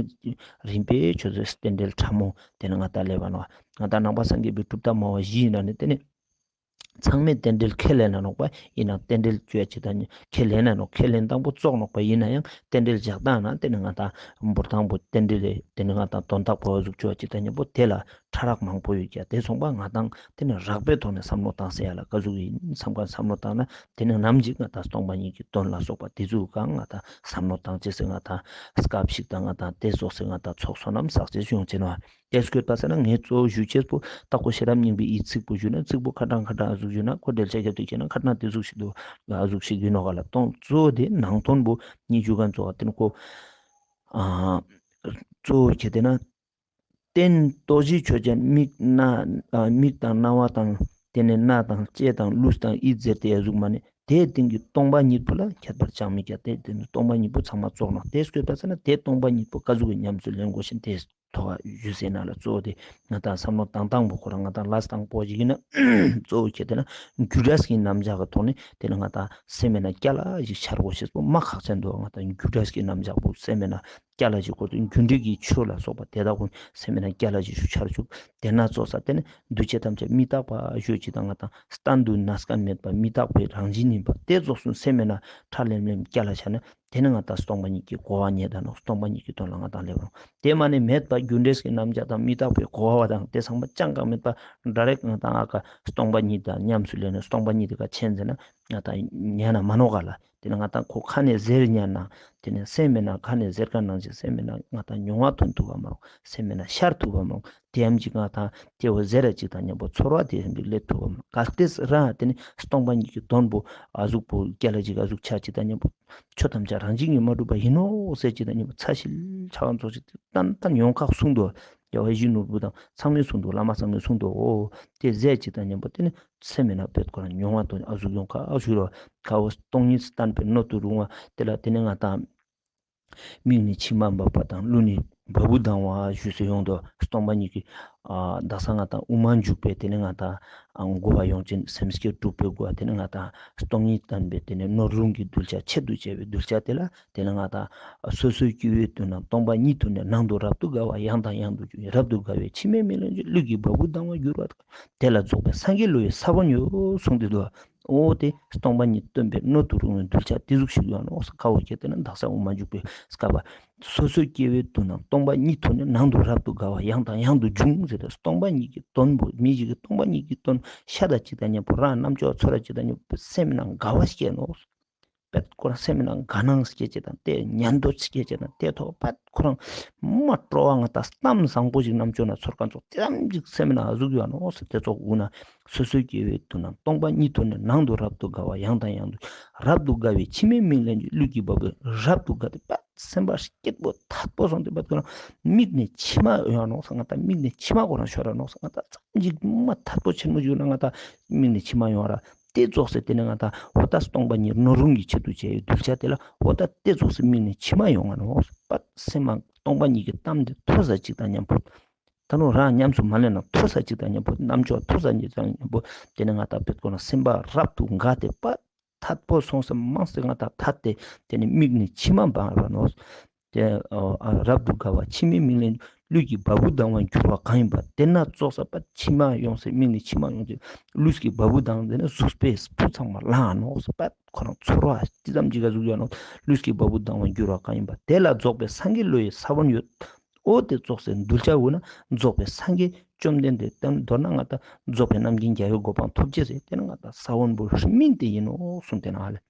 རིམ་པས་ཆོས་ཚོད་རྟེན་འབྲེལ་ཕྲ་མོ་ཏེ་ནི་ང་ཏང་ལེབ་བ་ནོག། ང་ཏང་ནང་པ་སངས་རྒྱས་པའི་གྲུབ་མཐའ་སྨྲ་བ་བཞི་ཡིན་ན་ནི་ཏེ་ནི་ཚང་མས་རྟེན་འབྲེལ་ཁས་ལེན་ན་ནོག་པ། ཡིན་ན་རྟེན་འབྲེལ་བཅོས་ཅིག་དང་ཁས་ལེན་ན་ནོག། ཁས་ལེན་དང་པོ་བཙོག་ནོག་པ། ཡིན་ན་ཡང་རྟེན་འབྲེལ་བཞག་དང་ན་ཏེ་ནི་ང་ཏང་འབུར་དང་པོ་རྟེན་འབྲེལ་ཏེ་ནི་ང་ཏང་དོན་དག་པོ་ཟུག་བཅོས་ཅིག་དང་ཉམ་པོ་ཏེ་ལ་ ཕྲ་རགས་མང་པོ་ཡོད་ཀྱག། དེ་སོང་པ་ང་ཏང་དེ་ནི་རགས་པའི་ཐོག་ནས་བསམ་བློ་བཏང་ཟེར་ཡ་ལ་ཀ་ཟུག་ཡིན་བསམ་ཀ་བསམ་བློ་བཏང་ན་དེ་ནི་ནམ་ཞིག་ང་ཏང་སྟོང་པ་ཉིད་ཀྱི་དོན་ལ་སོགས་པ་དེ་ཚུ་གང་ང་ཏང་བསམ་བློ་བཏང་ཅེས་སི་ང་ཏང་སྐབས་ཤིག་དང་ང་ཏང་དེ་ཙོགས་སི་ང་ཏང་ཚོགས་བསོད་ནམས་བསགས་ཅེས་ཡོང་ཅེས་ནོག། དེ་སྐོར་པ་ས་ན་ངས་གཙོ་བོ་ཞུ་ཅེས་པོ་ཏག་པོ་ཤེས་རབ་སྙིང་པོའི་ཚིག་པོ་ཞུ་ན་ཚིག་པོ་ཁ་གྲངས་ཁ་གྲངས་ཨ་ཟུག་ཞུ་ན་ཁོ་འགྲེལ་བཤད་རྒྱབ་སྟེ་ཁྱེད་ན་ཁ་གྲངས་དེ་ཟུག་ཞིག་འདུག་ཨ་ཟུག་ཞིག་ཡིན་ནོག་ག་ལ། གཙོ་བོ་དེ་ནང་དོན་པོ་ཉི་ཤུ་ག་ཙོགས་དེ་ནི་ཁོ་ཨ་གཙོ་བོ་ཁྱེད་དེ་ན། རྟེན་ཏོ་བཞི་ཆོས་ཅན་མིག་སྣ་ཨ་མིག་དང་རྣ་བ་དང་དེ་ནས་སྣ་དང་ལྕེ་དང་ལུས་དང་ཡིད་ཟེར་ཏེ་ཡ་ཟུག་མ་ནི་དེའི་སྟེང་གི་སྟོང་པ་ཉིད་པོ་ལ་ཁྱད་པར་ཅང་མི་ཁྱད། དེ་དེ་ནི་སྟོང་པ་ཉིད་པོ་ཚང་མ་ཙོགས་ནོག། དེ་སྐོར་པ་ས་ན་དེ་སྟོང་པ་ཉིད་པོ་ཀ་ཟུག་གི་ཉམས་སུ་ལེན་དགོས་ཤེས་དེ་ཐོག་ཞུ་ཟེར་ན་ལ་གཙོ་བོ་དེ་ང་ཏང་བསམ་བློ་བཏང་སྟངས་པོ་ཁོ་རང་ང་ཏང་ལ་སྟངས་པོ་ཞིག་ཡིན་ན་གཙོ་བོ་ཁྱེད་དེ་ན་རྒྱུ་འབྲས་ཀྱི་རྣམ་གཞག་གི་ཐོག་ནས་དེ་ནི་ང་ཏང་སེམས་མེད་ན་སྐྱ་ལ་ཞིག་འཆར་དགོས་ཤེས་པོ་མ་ཁག་ཅན་འདུག། ང་ཏང་རྒྱུ་འབྲས་ཀྱི་རྣམ་གཞག་པོ་སེམས་མེད་ན་སྐྱ་ལ་ཞིག་གོ་དུ་རྒྱུ་འབྲས་ཀྱི་ཆོས་ལ་སོགས་པ་དེ་དག་ཀུན་སེམས་མེད་ན་སྐྱ་ལ་ཞིག་ཞུ་འཆར་བཅུག། དེ་ན་ཙོགས་ས་དེ་ནི་འདུས་བྱས་ཐམས་ཅད་མི་རྟག་པ་ཞུ་ཅིག་དང་ང་ཏང་གཏན་དུ་གནས་ཁན་མེད་པ་མི་རྟག་པའི་རང་བཞིན་ཡིན་པ་དེ་ཙོགས་སུ་སེམས་མེད་ན་ཁྲ་ལེམ་ལེམ་སྐྱ་ལ་ཆ་ན་དེ་ནི་ང་ཏང་སྟོང་པ་ཉིད་ཀྱི་གོ་བ་རྙེད་ད་ནོག། སྟོང་པ་ཉིད་ཀྱི་དོན་ལ་ང་ཏང་སླེབས་རུང་། དེ་མ་ནི་མེད་པ་རྒྱུ་འབྲས་ཀྱི་རྣམ་གཞག་དང་མི་རྟག་པའི་གོ་བ་དང་དེ་ཚང་མ་ཅང་གང་མེད་པ་ཌའི་རེཀ་ང་ཏང་ཨ་ཀ་སྟོང་པ་ཉིད་དང་ཉམས་སུ་ལེན་ནས་སྟོང་པ་ཉིད་དེ་ཀ་ཆེན་ཟེར་ན་ང་ཏང་ཉན་ན་མ་ནོག་ག་ལ། དེ་ནི་ང་ཏང་ཁོ་ཁ་ནས་ཟེར་ཉན་ན་དེ་ནི་སེམས་མེད་ན་ཁ་ནས་ཟེར་ཁན་ནང་བཞིན་སེམས་མེད་ན་ང་ཏང་མྱོང་བ་ཐོན་ཐུབ་པ་མ་རུང་། སེམས་མེད་ན་ཤར་ཐུབ་པ་མ་རུང་། དེ་ཡམ་ཅིག་ང་ཏང་དེ་བོ་ཟེར་ར་ཅིག་དང་མཉམ་པོ་ཚོར་བ་དེ་ཡམ་ཅིག་སླེབས་ཐུབ་པ་མ་རུང་། གལ་ཏེ་རང་དེ་ནི་སྟོང་པ་ཉིད་ཀྱི་དོན་པོ་ཨ་ཟུག་པོ་སྐྱ་ལ་ཅིག་ཨ་ཟུག་ཆ་ཅིག་དང་མཉམ་པོ་ཆོས་ཐམས་ཅད་རང་བཞིན་གྱིས་མ་གྲུབ་པ་ཡིན་ནོ་ཟེར་ཅིག་དང་མཉམ་པོ་ཚ་ཞིལ་ཆ་བ་ཚོགས་ཅིག་ཏན་ཏན་ཡོང་ཁག་གསུངས་འདུག། རྒྱལ་བ་ཡིད་བཞིན་ནོར་བུ་དང་ཚང་མས་གསུངས་འདུག། བླ་མ་ཚང་མས་གསུངས་འདུག། འོ་དེ་ཟེར་ཅིག་དང་མཉམ་པོ་དེ་ནི་སེམས་མེད་ན་བེད་ཁོ་རང་མྱོང་བ་དོན་ཨ་ཟུག་ཡོང་ཁ་ཨ་ཟུག་རོ། ཁ་བོ་སྟོང་ཉིད་བསྟན་པའི་སྣོད་དུ་རུང་བ་དེ་ལ་དེ་ནི་ང་ཏང་མིག་ནི་མཆི་མ་འབབ་པ་དང་ཀླུ་ནི་བ་སྤུ་ལྡང་བ་ཞུས་སུ་ཡོང་དོ། སྟོང་པ་ཉིད་ཀྱི་ཨ་དག་ས་ང་ཏང་དབུ་མ་འཇུག་པའི་དེ་ནི་ང་ཏང་ཨ་གོ་བ་ཡོང་ཅིང་སེམས་བསྐྱེད་དྲུག་པའི་གོ་བ་དེ་ནི་ང་ཏང་སྟོང་ཉིད་བསྟན་པའི་དེ་ནི་སྣོད་རུང་གི་གདུལ་བྱ་ཆེད་དུ་བྱས་པའི་གདུལ་བྱ་དེ་ལ་དེ་ནི་ང་ཏང་སོ་སོའི་སྐྱེ་བོའི་དོན་རྣམས་སྟོང་པ་ཉིད་དུ་ནི་ནང་དུ་རབ་ཏུ་དགའ་བ་ཡང་དང་ཡང་དུ་འབྱུང་། རབ་ཏུ་དགའ་བའི་མཆི་མས་མིག་ལེན་ཅིང་ཀླུ་གི་བ་སྤུ་ལྡང་བར་འགྱུར་བ་དེ་ལ་རྫོགས་པའི་སངས་རྒྱས་བློ་ཡི་ས་བོན་ཡོད་གསུངས་ཏེ་འདུག། འོ་དེ་སྟོང་པ་ཉིད་སྟོན་པའི་སྣོད་དུ་རུང་བའི་གདུལ་བྱ་དེ་ཟུག་ཞིག་ཡོད་ནོག་ས། ཁ་བོ་ཁྱེད་དེ་ན་དག་ས་དབུ་མ་འཇུག་པའི་སྐབས་པ་སོ་སོའི་སྐྱེ་བོའི་དོན་རྣམས་སྟོང་པ་ཉིད་དུ་ནི་ནང་དུ་རབ་ཏུ་དགའ་བ་ཡང་དང་ཡང་དུ་འབྱུང་ཟེར་ཏེ་སྟོང་པ་ཉིད་ཀྱི་དོན་པོ་མི་ཞིག་གི་སྟོང་པ་ཉིད་ཀྱི་དོན་ཤ་དང་ཅིག་དང་མཉམ་པོ་རང་རྣམ་ཅོག་ཚོར་ར་ཅིག་དང་མཉམ་པོ་སེམས་ནང་དགའ་བ་སྐྱེ་ནོག། པད་ཁོ་རང་སེམས་ནང་དགའ་སྣང་སྐྱེ་ཅེས་དང་དེ་ཉན་འདོད་སྐྱེ་ཅེས་དང་དེ་ཐོག་པད་ཁོ་རང་མ་སྤྲོ་བ་ང་ཏང་གཏམ་བཟང་པོ་ཞིག་རྣམ་ཅོ་ན་ཚོར་ཁན་ཚོགས་དེ་ཙམ་ཞིག་སེམས་ནང་ཨ་ཟུག་ཡོད་ནོག་ཟེར་དེ་ཚོགས་དབུ་ན་སོ་སོའི་སྐྱེ་བོའི་དོན་རྣམས་སྟོང་པ་ཉིད་དུ་ནི་ནང་དུ་རབ་ཏུ་དགའ་བ་ཡང་དང་ཡང་དུ་རབ་ཏུ་དགའ་བའི་མཆི་མས་མིག་ལེན་ཅིང་ཀླུ་གི་བ་སྤུ་རབ་ཏུ་དགའ་སྟེ་པད་སེམས་པ་སྐྱིད་པོ་ཐད་པོ་སོང་སྟེ་པད་ཁོ་རང་མིག་ནས་མཆི་མ་ཡོང་ནོག་ས། ང་ཏང་མིག་ནས་མཆི་མ་ཁོ་རང་ཤོར་ར་ནོག་ས། ང་ཏང་ཙམ་ཞིག་མ་ཐད་པོ་ཆེན་མོ་ཞིག་ན་ང་ཏང་མིག་ནས་མཆི་མ་ཡོང་ར། དེ་ཙོགས་སེ་དེ་ནི་ང་ཏང་འོ་ད་སྟོང་པ་ཉིད་སྣོད་རུང་གི་ཆེད་དུ་བྱས་ཡོད་གདུལ་བྱ་དེ་ལ་འོ་ད་དེ་ཙོགས་སེ་མིག་ནས་མཆི་མ་ཡོང་ང་ནོག་པ། སེམས་མ་སྟོང་པ་ཉིད་ཀྱི་གཏམ་དེ་ཐོས་ས་ཅིག་དང་མཉམ་པོ་ད་ནོ་རང་ཉམས་སུ་མ་ལེན་ན་ཐོས་ས་ཅིག་དང་མཉམ་པོ་རྣམ་ཅོག་ཐོས་ས་ཅིག་དང་མཉམ་པོ་དེ་ནི་ང་ཏང་པད་ཁོ་ན་སེམས་པ་རབ་ཏུ་དགའ་སྟེ་པ་ཐད་པོ་སོང་སེ་མང་སེ་ང་ཏང་ཐད་དེ་དེ་ནི་མིག་ནས་མཆི་མ་འབབ་ར་ནོག། དེ་ཨ་རབ་ཏུ་དགའ་བ་མཆི་མས་མིག་ལེན་ཀླུ་གི་བ་སྤུ་ལྡང་བར་འགྱུར་བ་གང་ཡིན་པ། དེ་ན་ཙོགས་ས་པད་མཆི་མ་ཡོང་སེ་མིག་ནས་མཆི་མ་ཡོང་སེ་ཀླུ་གི་བ་སྤུ་ལྡང་དེ་ནི་གཟུགས་པོའི་སྤུ་ཚང་མ་ལངས་ནོག་ས། པད་ཁོ་རང་ཚོར་བ་ཅི་ཙམ་ཅིག་ག་ཟུག་ཡོད་ནོག། ཀླུ་གི་བ་སྤུ་ལྡང་བར་འགྱུར་བ་གང་ཡིན་པ། དེ་ལ་རྫོགས་པའི་སངས་རྒྱས་བློ་ཡི་ས་བོན་ཡོད། འོ་དེ་ཙོགས་སེ་གདུལ་བྱ་འོ་ན་རྫོགས་པའི་སངས་རྒྱས་བཅོམ་ལྡན་འདས་དེ་མདོར་ན་ང་ཏང་རྫོགས་པའི་རྣམ་མཁྱེན་རྒྱལ་བའི་གོ་འཕང་ཐོབ་ཅེས་སེ་དེ་ནི་ང་ཏང་ས་བོན་པོ་སྨིན་ཏེ་ཡིན་ནོག་གསུངས་ཏེ་ན་ཨ་ལེ།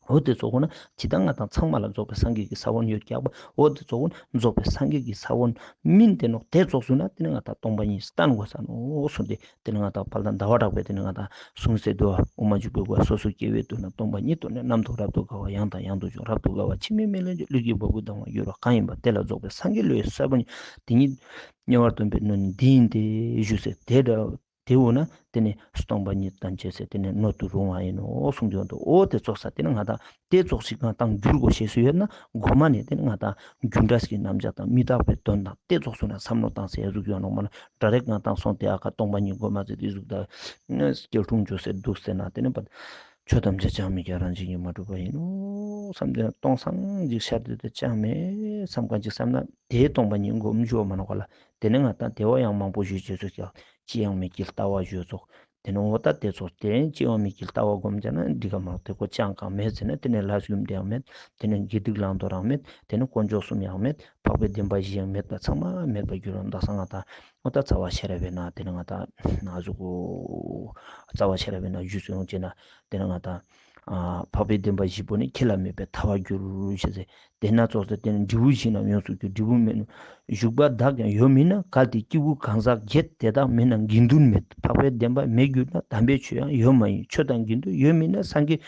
འོ་དེ་ཙོགས་འོ་ན་ཇི་ལྟར་ང་ཏང་ཚང་མ་ལ་རྫོགས་པའི་སངས་རྒྱས་ཀྱི་ས་བོན་ཡོད་ཀྱག་པ། འོ་དེ་ཙོགས་འོ་ན་རྫོགས་པའི་སངས་རྒྱས་ཀྱི་ས་བོན་སྨིན་ཏེ་ནོག། དེ་ཙོགས་སུ་ན་དེ་ནི་ང་ཏང་སྟོང་པ་ཉིད་བསྟན་དགོས་ས་ནོག་གསུངས་ཏེ་དེ་ནི་ང་ཏང་དཔལ་ལྡན་ཟླ་བ་གྲགས་པས་དེ་ནི་ང་ཏང་གསུངས་སེ་འདུག། དབུ་མ་འཇུག་པའི་སྒོ་སོ་སོའི་སྐྱེ་བོའི་དོན་རྣམས་སྟོང་པ་ཉིད་དུ་ནི་ནང་དུ་རབ་ཏུ་དགའ་བ་ཡང་དང་ཡང་དུ་འབྱུང་། རབ་ཏུ་དགའ་བ་མཆི་མས་མིག་ལེན་ཅིང་ཀླུ་གི་བ་སྤུ་ལྡང་བར་འགྱུར་བ་གང་ཡིན་པ། དེ་ལ་རྫོགས་པའི་སངས་རྒྱས་བློ་ཡི་ས་བོན་དེ་ཉིད་དམྱལ་བར་སྟོན་པའི་སྣོད་ནི་འདི་ཡིན་ཏེ་ཞུས་སེ་དེ་འདྲ། དེ་འོ་ན་དེ་ནི་སྟོང་པ་ཉིད་དང་བཅས་སེ་དེ་ནི་སྣོད་དུ་རུང་བ་ཡིན་ནོ་གསུངས་ཏེ་ཡོད་དོ། འོ་དེ་ཙོགས་ས་དེ་ནི་ང་ཏང་དེ་ཙོགས་ཤིག་ང་ཏང་འགྱུར་དགོས་ཤེས་སུ་ཡོད་ན་གོ་མ་ནས་དེ་ནི་ང་ཏང་རྒྱུ་འབྲས་ཀྱི་རྣམ་གཞག་དང་མི་རྟག་པའི་དོན་དང་དེ་ཙོགས་སུ་ན་བསམ་བློ་བཏང་སེ་ཡ་ཟུག་ཡོད་ནོག་མ་ན་ཌའི་རེཀ་ང་ཏང་སོང་སྟེ་ཨ་ཁ་སྟོང་པ་ཉིད་གོ་མ་ཚེ་དེ་ཟུག་ད་སྐྱིལ་ཀྲུང་བཅོས་སེ་འདུག་སེ་ན་དེ་ནི་པ་ཆོས་ཐམས་ཅད་ཅང་མི་སྐྱེ་རང་བཞིན་གྱིས་མ་གྲུབ་པ་ཡིན་ནོ་བསམ་སྟེ་སྟོང་སང་ཅིག་ཤར་ཏེ་དེ་ཅང་མེད་བསམ་གང་ཅིག་བསམ་ན་དེའི་སྟོང་པ་ཉིད་སྒོམ་འཇུག་མ་ནོག་ག་ལ། དེ་ནི་ང་ཏང་དེ་བ་ཡང་མང་པོ་ཞུས་བྱས་སུ་ཀྱག་ཅི་ཡང་མེད་ཀྱི་ལྟ་བ་ཞུས་ཙོགས། ཏེ་ནེ་འོ་ད་ཏེ་ཙོགས་ཏེ་སྐྱེ་བ་མེད་ཀྱི་ལྟ་བ་སྒོམ་ཅ་ན་འགྲིག་ག་མ་ནོག། ཏེ་ཀོ་ཅང་གང་མེད་ཟེར་ན་ཏེ་ནེ་ལས་ཡུམ་ཏེའང་མེད། ཏེ་ནེ་དགེ་སྡིག་བླང་དོར་རང་མེད། ཏེ་ནེ་དཀོན་མཆོག་གསུམ་ཡང་མེད། འཕགས་པའི་བདེན་པ་བཞི་ཡང་མེད་པ་ཚང་མ་མེད་པར་འགྱུར་རོ། ད་ས་ང་ཏང་འོ་ད་རྩ་བ་ཤེས་རབ་པའི་ནང་ཏེ་ནེ་ང་ཏང་ན་ཟུག་གོ། རྩ་བ་ཤེས་རབ་པའི་ནང་ཞུས་སོང་ཅེ་ན་ཏེ་ནེ་ང་ཏང་འཕགས་པའི་བདེན་པ་བཞི་པོ་ནི་ཁས་བླངས་མེད་པའི་ཐལ་བར་འགྱུར་ཞེས་ཟེར། ཏེ་ན་ཙོགས་ཏེ་ནེ་འབྲས་བུ་བཞི་རྣམས་ཡོངས་སུ་གྱུར། འབྲས་བུ་མེད་ན་བཞུགས་པ་དག་ཀྱང་ཡོད་མིན་ན། གལ་ཏེ་སྐྱེས་བུ་གང་ཟག་བརྒྱད་དེ་དག་མེད་ན་དགེ་འདུན་མེད། འཕགས་པའི་བདེན་པ་མེད་གྱུར་ན་དམ་པའི་ཆོས་ཡང་ཡོད་མ་ཡིན། ཆོས་དང་དགེ་འདུན་ཡོད་མིན་ན་སངས་རྒྱས་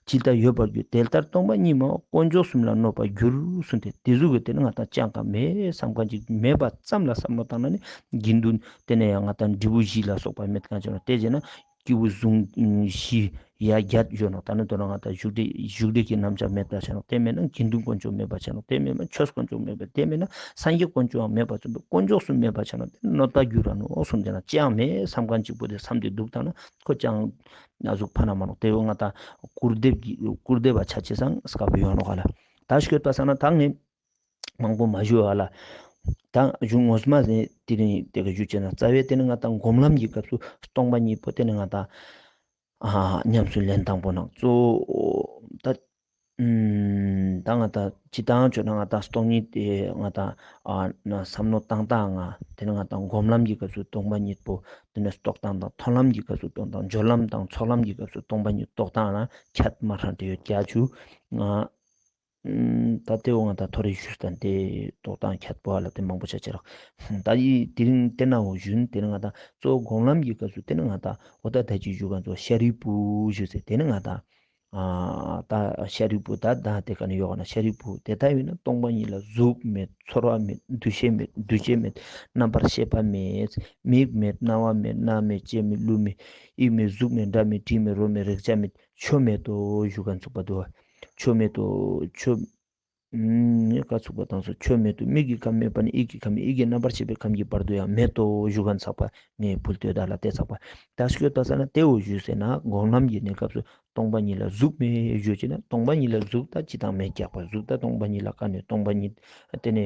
ཇི་ལྟར་ཡོད་པར་འགྱུར། དེ་ལྟར་སྟོང་པ་ཉིད་སྨྲ་བ་དཀོན་མཆོག་གསུམ་ལ་གནོད་པར་འགྱུར་གསུངས་ཏེ། ཏེ་ཟུག་གི་ཏེ་ནེ་ང་ཏང་ཅང་གང་མེད་བསམ་ཁན་ཅིག་མེད་པ་ཙམ་ལ་བསམ་བློ་བཏང་ན་ནི་དགེ་འདུན་ཏེ་ནེ་ཡང་ང་ཏང་འབྲས་བུ་བཞི་ལ་སོགས་པ་མེད་ཁན་ཅིག་ནོག། ཏེ་ཟེར་ན་སྐྱེས་བུ་གཟུགས་བཞི་ཡ་བརྒྱད་ཡོད་ནོག། ད་ནི་དོ་ན་ང་ཏང་བཞུགས་ཁྲི་བཞུགས་ཁྲི་གི་རྣམ་གཞག་མེད་པ་ཆ་ནོག། ཏེ་མེད་ན་དགེ་འདུན་དཀོན་མཆོག་མེད་པ་ཆ་ནོག། ཏེ་མེད་ན་ཆོས་དཀོན་མཆོག་མེད་པ། ཏེ་མེད་ན་སངས་རྒྱས་དཀོན་མཆོག་ཡང་མེད་པ་ཆ་ནོག། ཏེ་དཀོན་མཆོག་གསུམ་མེད་པ་ཆ་ནོག། ཏེ་གནོད་པ་འགྱུར་ར་ནོག་གསུངས་ཏེ་ན་ཅང་མེད་བསམ་ཁན་ཅིག་པོ་ཏེ་བསམ་སྟེ་འདུག་ད་ན་ཁོ་ཅང་ན་ཟུག་ཕན་མ་ནོག། ཏེ་བོ་ང་ཏང་སྐུར་འདེབས་ཀྱི་སྐུར་འདེབས་པ་ཆ་ཅེས་སང་དཀའ་པོ་ཡོང་ནོག་ག་ལ། ད་ཤོད་པ་སང་ན་ད་ངས་མང་པོ་མ་ཞུ་བ་ལ། ད་གཞུང་ངོ་མ་ཟེར་ཏེ་རིང་ཏེ་ག་ཞུ་ཅེ་ན་རྩ་བའི་ཏེ་ནེ་ང་ཏང་སྒོམ་ལམ་གྱི་སྐབས་སུ་སྟོང་པ་ཉིད་པོ་ཏེ་ནེ་ང་ཏང་ཨ་ཉམས་སུ་ལེན་དང་པོ་ནང་གཙོ་བོ་ད་ཨུམ་ད་ང་ཏང་ཅི་ཏང་ཆོས་ན་ང་ཏང་སྟོང་ཉིད་ཏེ་ང་ཏང་ཨ་ན་བསམ་བློ་བཏང་སྟངས་ང་ཏེ་ནེ་ང་ཏང་སྒོམ་ལམ་གྱི་སྐབས་སུ་སྟོང་པ་ཉིད་པོ་ཏེ་ནེ་རྟོགས་སྟངས་དང་མཐོང་ལམ་གྱི་སྐབས་སུ་རྟོགས་སྟངས་སྦྱོར་ལམ་དང་ཚོགས་ལམ་གྱི་སྐབས་སུ་སྟོང་པ་ཉིད་རྟོགས་སྟངས་ལ་ཁྱད་མ་ཧྲན་ཏེ་ཡོད་ཀྱག་ཞུ། ང་ཨུམ་ད་ཏེ་བོ་ང་ཏང་ཐོ་རེ་ཞུས་ཏེ་ཏེ་རྟོགས་སྟངས་ཁྱད་པོ་ཧ་ལ་ཏེ་མང་པོ་ཆ་ཅེས་རག། ད་ཡི་དེ་རིང་ཏེ་ན་འོ་ཞུན་ཏེ་ནེ་ང་ཏང་གཙོ་བོ་སྒོམ་ལམ་གྱི་སྐབས་སུ་ཏེ་ནེ་ང་ཏང་འོ་ད་ད་ཅི་ཞུ་ག་ཚོ་ཤཱ་རིའི་བུ་ཞུས་ཏེ་ཏེ་ནེ་ང་ཏང་ཨ་ད་ཤཱ་རིའི་བུ་ད་ད་ཏེ་ཀ་ནེ་ཡོད་ག་ན་ཤཱ་རིའི་བུ་ཏེ་ལྟ་བས་ན་སྟོང་པ་ཉིད་ལ་གཟུགས་མེད། ཚོར་བ་མེད། འདུ་ཤེས་མེད། འདུ་བྱེད་མེད། རྣམ་པར་ཤེས་པ་མེད། མིག་མེད། རྣ་བ་མེད། སྣ་མེད། ལྕེ་མེད། ལུས་མེད། ཡིད་མེད། གཟུགས་མེད། སྒྲ་མེད། དྲི་མེད། རོ་མེད། རེག་བྱ་མེད། ཆོས་མེད་དོ་ཞུ་ག་ཚུགས་པ་དོ། ཆོས་མེད་དོ། ཆོས་ཨུམ་ཀ་ཚུགས་པ་དང་སོ་ཆོས་མེད་དོ། མིག་གི་ཁམས་མེད་པ་ནི་ཡིད་ཀྱི་ཁམས་མེད། ཡིད་ཀྱི་རྣམ་པར་ཤེས་པའི་ཁམས་ཀྱི་བར་དུ་ཡང་མེད་དོ་ཞུ་ག་ཚགས་པ་ངས་ཕུལ་ཏེ་ད་ལ་ཏེ་ཚགས་པ་ད་ཤོད་པ་ས་ན་ཏེ་བོ་ཞུས་ཟེར་ན་སྒོམ་ལམ་གྱི་གནས་སྐབས་སུ་སྟོང་པ་ཉིད་ལ་གཟུགས་མེད་ཞུ་ཅེ་ན་སྟོང་པ་ཉིད་ལ་གཟུགས་ད་ཅི་དང་མེད་ཀྱག་པ། གཟུགས་ད་སྟོང་པ་ཉིད་ལ་ཀ་ནེ་སྟོང་པ་ཉིད་ཏེ་ནེ་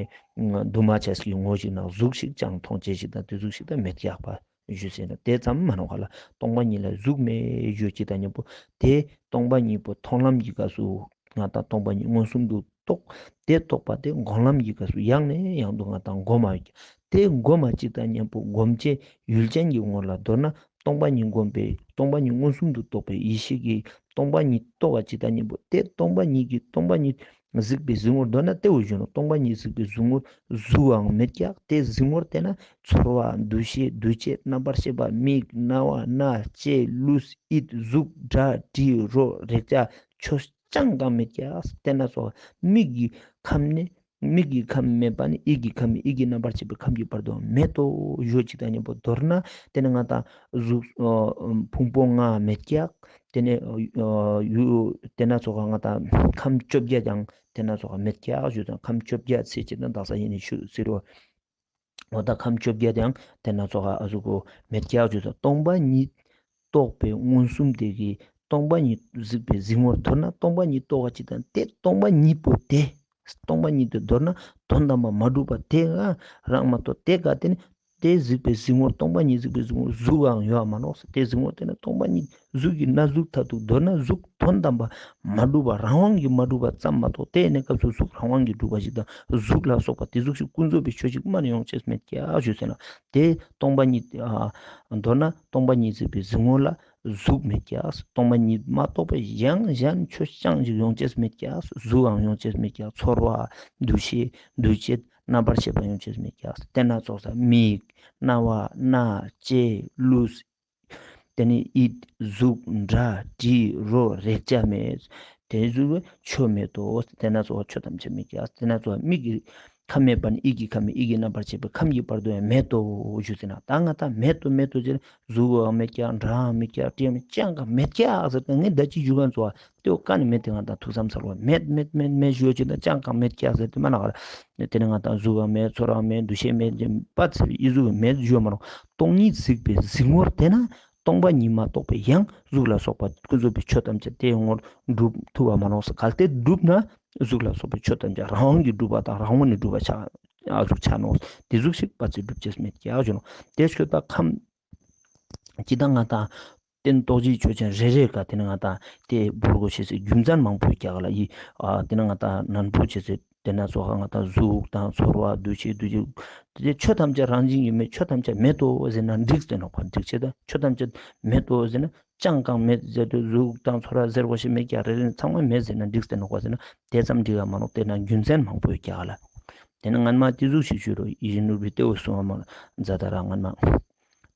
འདུས་མ་བྱས་ཀྱི་ངོ་ཞིག་ན་གཟུགས་ཤིག་ཅང་མཐོང་ཅེས་ཤིག་ད་ཏེ་གཟུགས་ཤིག་ད་མེད་ཀྱག་པ། ཞུས་ཟེར་ན་ཏེ་ཙམ་མ་ནོག་ག་ལ། སྟོང་པ་ཉིད་ལ་གཟུགས་མེད་ཞུ་ཅེས་དང་མཉམ་པོ་ཏེ་སྟོང་པ་ཉིད་པོ་མཐོང་ལམ་གྱི་སྐབས་སུ་ང་ཏང་སྟོང་པ་ཉིད་མངོན་སུམ་དུ་རྟོགས། ཏེ་རྟོགས་པ་ཏེ་སྒོམ་ལམ་གྱི་སྐབས་སུ་ཡང་ནས་ཡང་དུ་ང་ཏང་སྒོམ་མ་ཡོད་ཀྱག། ཏེ་སྒོམ་མ་ཅིག་དང་མཉམ་པོ་སྒོམ་བྱེད་ཡུལ་ཅན་གྱི་ངོ་ལ་མདོར་ན་སྟོང་པ་ཉིད་སྒོམ་པའི་སྟོང་པ་ཉིད་མངོན་སུམ་དུ་རྟོགས་པའི་ཡེ་ཤེས་ཀྱི་སྟོང་པ་ཉིད་རྟོགས་པ་ཅིག་དང་མཉམ་པོ་ཏེ་སྟོང་པ་ཉིད་ཀྱི་སྟོང་པ་ཉིད་གཟིགས་པའི་གཟིགས་ངོར་མདོར་ན་ཏེ་བོ་ཞུ་ནོག། སྟོང་པ་ཉིད་གཟིགས་པའི་གཟིགས་ངོར་གཟུགས་འང་མེད་ཀྱག། ཏེ་གཟིགས་ངོར་ཏེ་ན་ཚོར་བ་འདུ་ཤེས་འདུ་བྱེད་རྣམ་པར་ཤེས་པ་མིག་རྣ་བ་སྣ་ལྕེ་ལུས་ཡིད་གཟུགས་སྒྲ་དྲི་རོ་རེག་བྱ་ཆོས་ཅང་གང་མེད་ཀྱག། ཏེ་ན་ཙོགས་མིག་གི་ཁམས་ནི་མིག་གི་ཁམས་མེད་པ་ནི་ཡིད་ཀྱི་ཁམས་མེད། ཡིད་ཀྱི་རྣམ་པར་ཤེས་པའི་ཁམས་ཀྱི་བར་དུ་མེད་དོ་ཞུ་ཅེས་དང་མཉམ་པོ་མདོར་ན་ཏེ་ནེ་ང་ཏང་གཟུགས་ཨ་ཕུང་པོ་ལྔ་མེད་ཀྱག། ཏེ་ནེ་ཨ་ཡུལ་ཏེ་ན་ཙོགས་ང་ཏང་ཁམས་བཅོ་བརྒྱད་ཀྱང་ཏེ་ན་ཙོགས་མེད་ཀྱག་ཞུ་དང་ཁམས་བཅོ་བརྒྱད་ཚེ་གཅིག་དང་དག་ས་ཡིན་ནི་ཞུ་ཟེར་རོ། འོ་ད་ཁམས་བཅོ་བརྒྱད་ཀྱང་ཏེ་ན་ཙོགས་ཨ་ཟུག་གོ་མེད་ཀྱག་ཞུ་དང་སྟོང་པ་ཉིད་རྟོགས་པའི་མངོན་སུམ་དེ་གིས་སྟོང་པ་ཉིད་གཟིགས་པའི་གཟིགས་ངོར་མདོར་ན་སྟོང་པ་ཉིད་རྟོགས་པ་ཅིག་དང་ཏེ་སྟོང་པ་ཉིད་པོ་ཏེ་སྟོང་པ་ཉིད་དེ་མདོར་ན་དོན་དམ་པར་མ་གྲུབ་པ་ཏེ་ང་རང་མ་གཏོགས་ཏེ་ག་ཏེ་ནི་ཏེ་གཟིགས་པའི་གཟིགས་ངོར་སྟོང་པ་ཉིད་གཟིགས་པའི་གཟིགས་ངོར་གཟུགས་འང་ཡོད་མ་ནོག་ཟེར། ཏེ་གཟིགས་ངོར་ཏེ་ན་སྟོང་པ་ཉིད་གཟུགས་ཀྱི་གནས་ལུགས་མཐར་ཐུག་མདོར་ན་གཟུགས་དོན་དམ་པར་མ་གྲུབ་པ་རང་དབང་གིས་མ་གྲུབ་པ་ཙམ་མ་གཏོགས་ཏེ་ནེ་སྐབས་སུ་གཟུགས་རང་དབང་གིས་གྲུབ་པ་ཞིག་དང་གཟུགས་ལ་སོགས་པ་ཏེ་གཟུགས་ཤིག་ཀུན་རྫོབ་པའི་ཆོས་ཤིག་མ་ནེ་ཡོང་ཅེས་མེད་ཀྱག་ཞུ་ཟེར་ན་ཏེ་སྟོང་པ་ཉིད་ཨ་མདོར་ན་སྟོང་པ་ཉིད་གཟིགས་པའི་གཟིགས་ངོར་ལ་གཟུགས་མེད་ཀྱག། སྟོང་པ་ཉིད་མ་གཏོགས་པའི་ཡང་གཞན་ཆོས་ཅང་ཞིག་ཡོང་ཅེས་མེད་ཀྱག། གཟུགས་འང་ཡོང་ཅེས་མེད་ཀྱག། ཚོར་བ་འདུ་ཤེས་འདུ་བྱེད་རྣམ་པར་ཤེས་པ་ཡོང་ཅེས་མེད་ཀྱག། ཏེ་ན་ཙོགས་ས་མིག་རྣ་བ་སྣ་ལྕེ་ལུས་ཏེ་ནི་ཡིད་གཟུགས་སྒྲ་དྲི་རོ་རེག་བྱ་མེད། ཏེ་ཟུག་ཆོས་མེད་དོ། ཏེ་ན་ཙོགས་ཆོས་ཐམས་ཅད་མེད་ཀྱག། ཏེ་ན་ཙོགས་མིག་གི་ཁམས་མེད་པ་ནི་ཡིད་ཀྱི་ཁམས་མེད། ཡིད་ཀྱི་རྣམ་པར་ཤེས་པའི་ཁམས་ཀྱི་བར་དུ་ཡང་མེད་དོ་ཞུ་ཟེར་ན་ད་ང་ད་མེད་དོ་མེད་དོ་ཟེར་ན་གཟུགས་འང་མེད་ཀྱག། སྒྲ་འང་མེད་ཀྱག། དྲི་མེད་ཅང་གང་མེད་ཀྱག་ཟེར་ཏེ་ངས་ད་ཅི་ཞུ་ག་ཙོགས་ཏེ་བོ་ཀ་ནེ་མེད་ཏེ་ང་ད་ཐུགས་བསམ་ཚར་བ་མེད་མེད་མེད་མེད་ཞུ་ཅེས་ད་ཅང་གང་མེད་ཀྱག་ཟེར་ཏེ་མ་ན་ག་ར། ཏེ་ནེ་ང་ད་གཟུགས་འང་མེད། ཚོར་བའང་མེད། འདུ་ཤེས་མེད། ཅེས་པ་ཚེ་བའི་ཡི་གཟུགས་མེད་ཞུ་མ་རུང་། སྟོང་ཉིད་གཟིགས་པའི་གཟིགས་ངོར་ཏེ་ན་སྟོང་པ་ཉིད་མ་གཏོགས་པའི་ཡང་གཟུགས་ལ་སོགས་པ་ཀུན་རྫོབ་པའི་ཆོས་ཐམས་ཅད་ཏེ་ངོར་གྲུབ་ཐུབ་པ་མ་ནོག་ཟེར། གལ་ཏེ་གྲུབ་ན་གཟུགས་ལ་སོགས་པའི་ཆོས་ཐམས་ཅད་རང་དབང་གིས་གྲུབ་པ་དང་རང་ངོས་ནས་གྲུབ་པ་ཆ་ཨ་ཟུག་ཆ་ནོག། ཏེ་ཟུག་ཤིག་པ་ཚེ་གྲུབ་ཅེས་མེད་ཀྱག་ཞུ་ནོག། ཏེ་ཤོད་པ་ཁམས་ཅི་དང་ང་ད་ རྟེན་རྟོགས་བྱའི་ཆོས་ཅན་རེ་རེ་ཀ་དེ་ནི་ང་ཏང་དེ་བོར་གོ་ཤེས་སི་རྒྱུ་མཚན་མང་པོ་རྒྱག་ལ་ཡི། ཨ་དེ་ནི་ང་ཏང་ནན་པོ་ཅེས་སི་དེ་ན་ཙོགས་ང་ཏང་གཟུགས་དང་ཚོར་བ་འདུ་ཤེས་འདུ་བྱེད་དེ་ཆོས་ཐམས་ཅད་རང་བཞིན་གྱིས་མེད། ཆོས་ཐམས་ཅད་མེད་དོ་ཟེར་ན་འགྲིག་སྟེ་ནོག་པ། འགྲིག་ཆེ་ད་ཆོས་ཐམས་ཅད་མེད་དོ་ཟེར་ན་ཅང་གང་མེད་ཟེར་དུས་གཟུགས་དང་ཚོར་བ་ཟེར་གོ་ཤེས་མེད་ཀྱག། རེ་རེ་ཚང་མ་མེད་ཟེར་ན་འགྲིག་སྟེ་ནོག་པ་ཟེར་ན་དེ་ཙམ་འགྲིག་ག་མ་ནོག། དེ་ན་རྒྱུ་མཚན་མང་པོ་ཡོད་ཀྱག་ལ། དེ་ནི་སྔན་མ་དེ་ཟུག་ཞིག་ཞུ་རོགས། ཡིད་བཞིན་ནོར་བུའི་ལྟེ་བོ་གསུང་བ་མ་མཛད་ད་ར་སྔན་མ།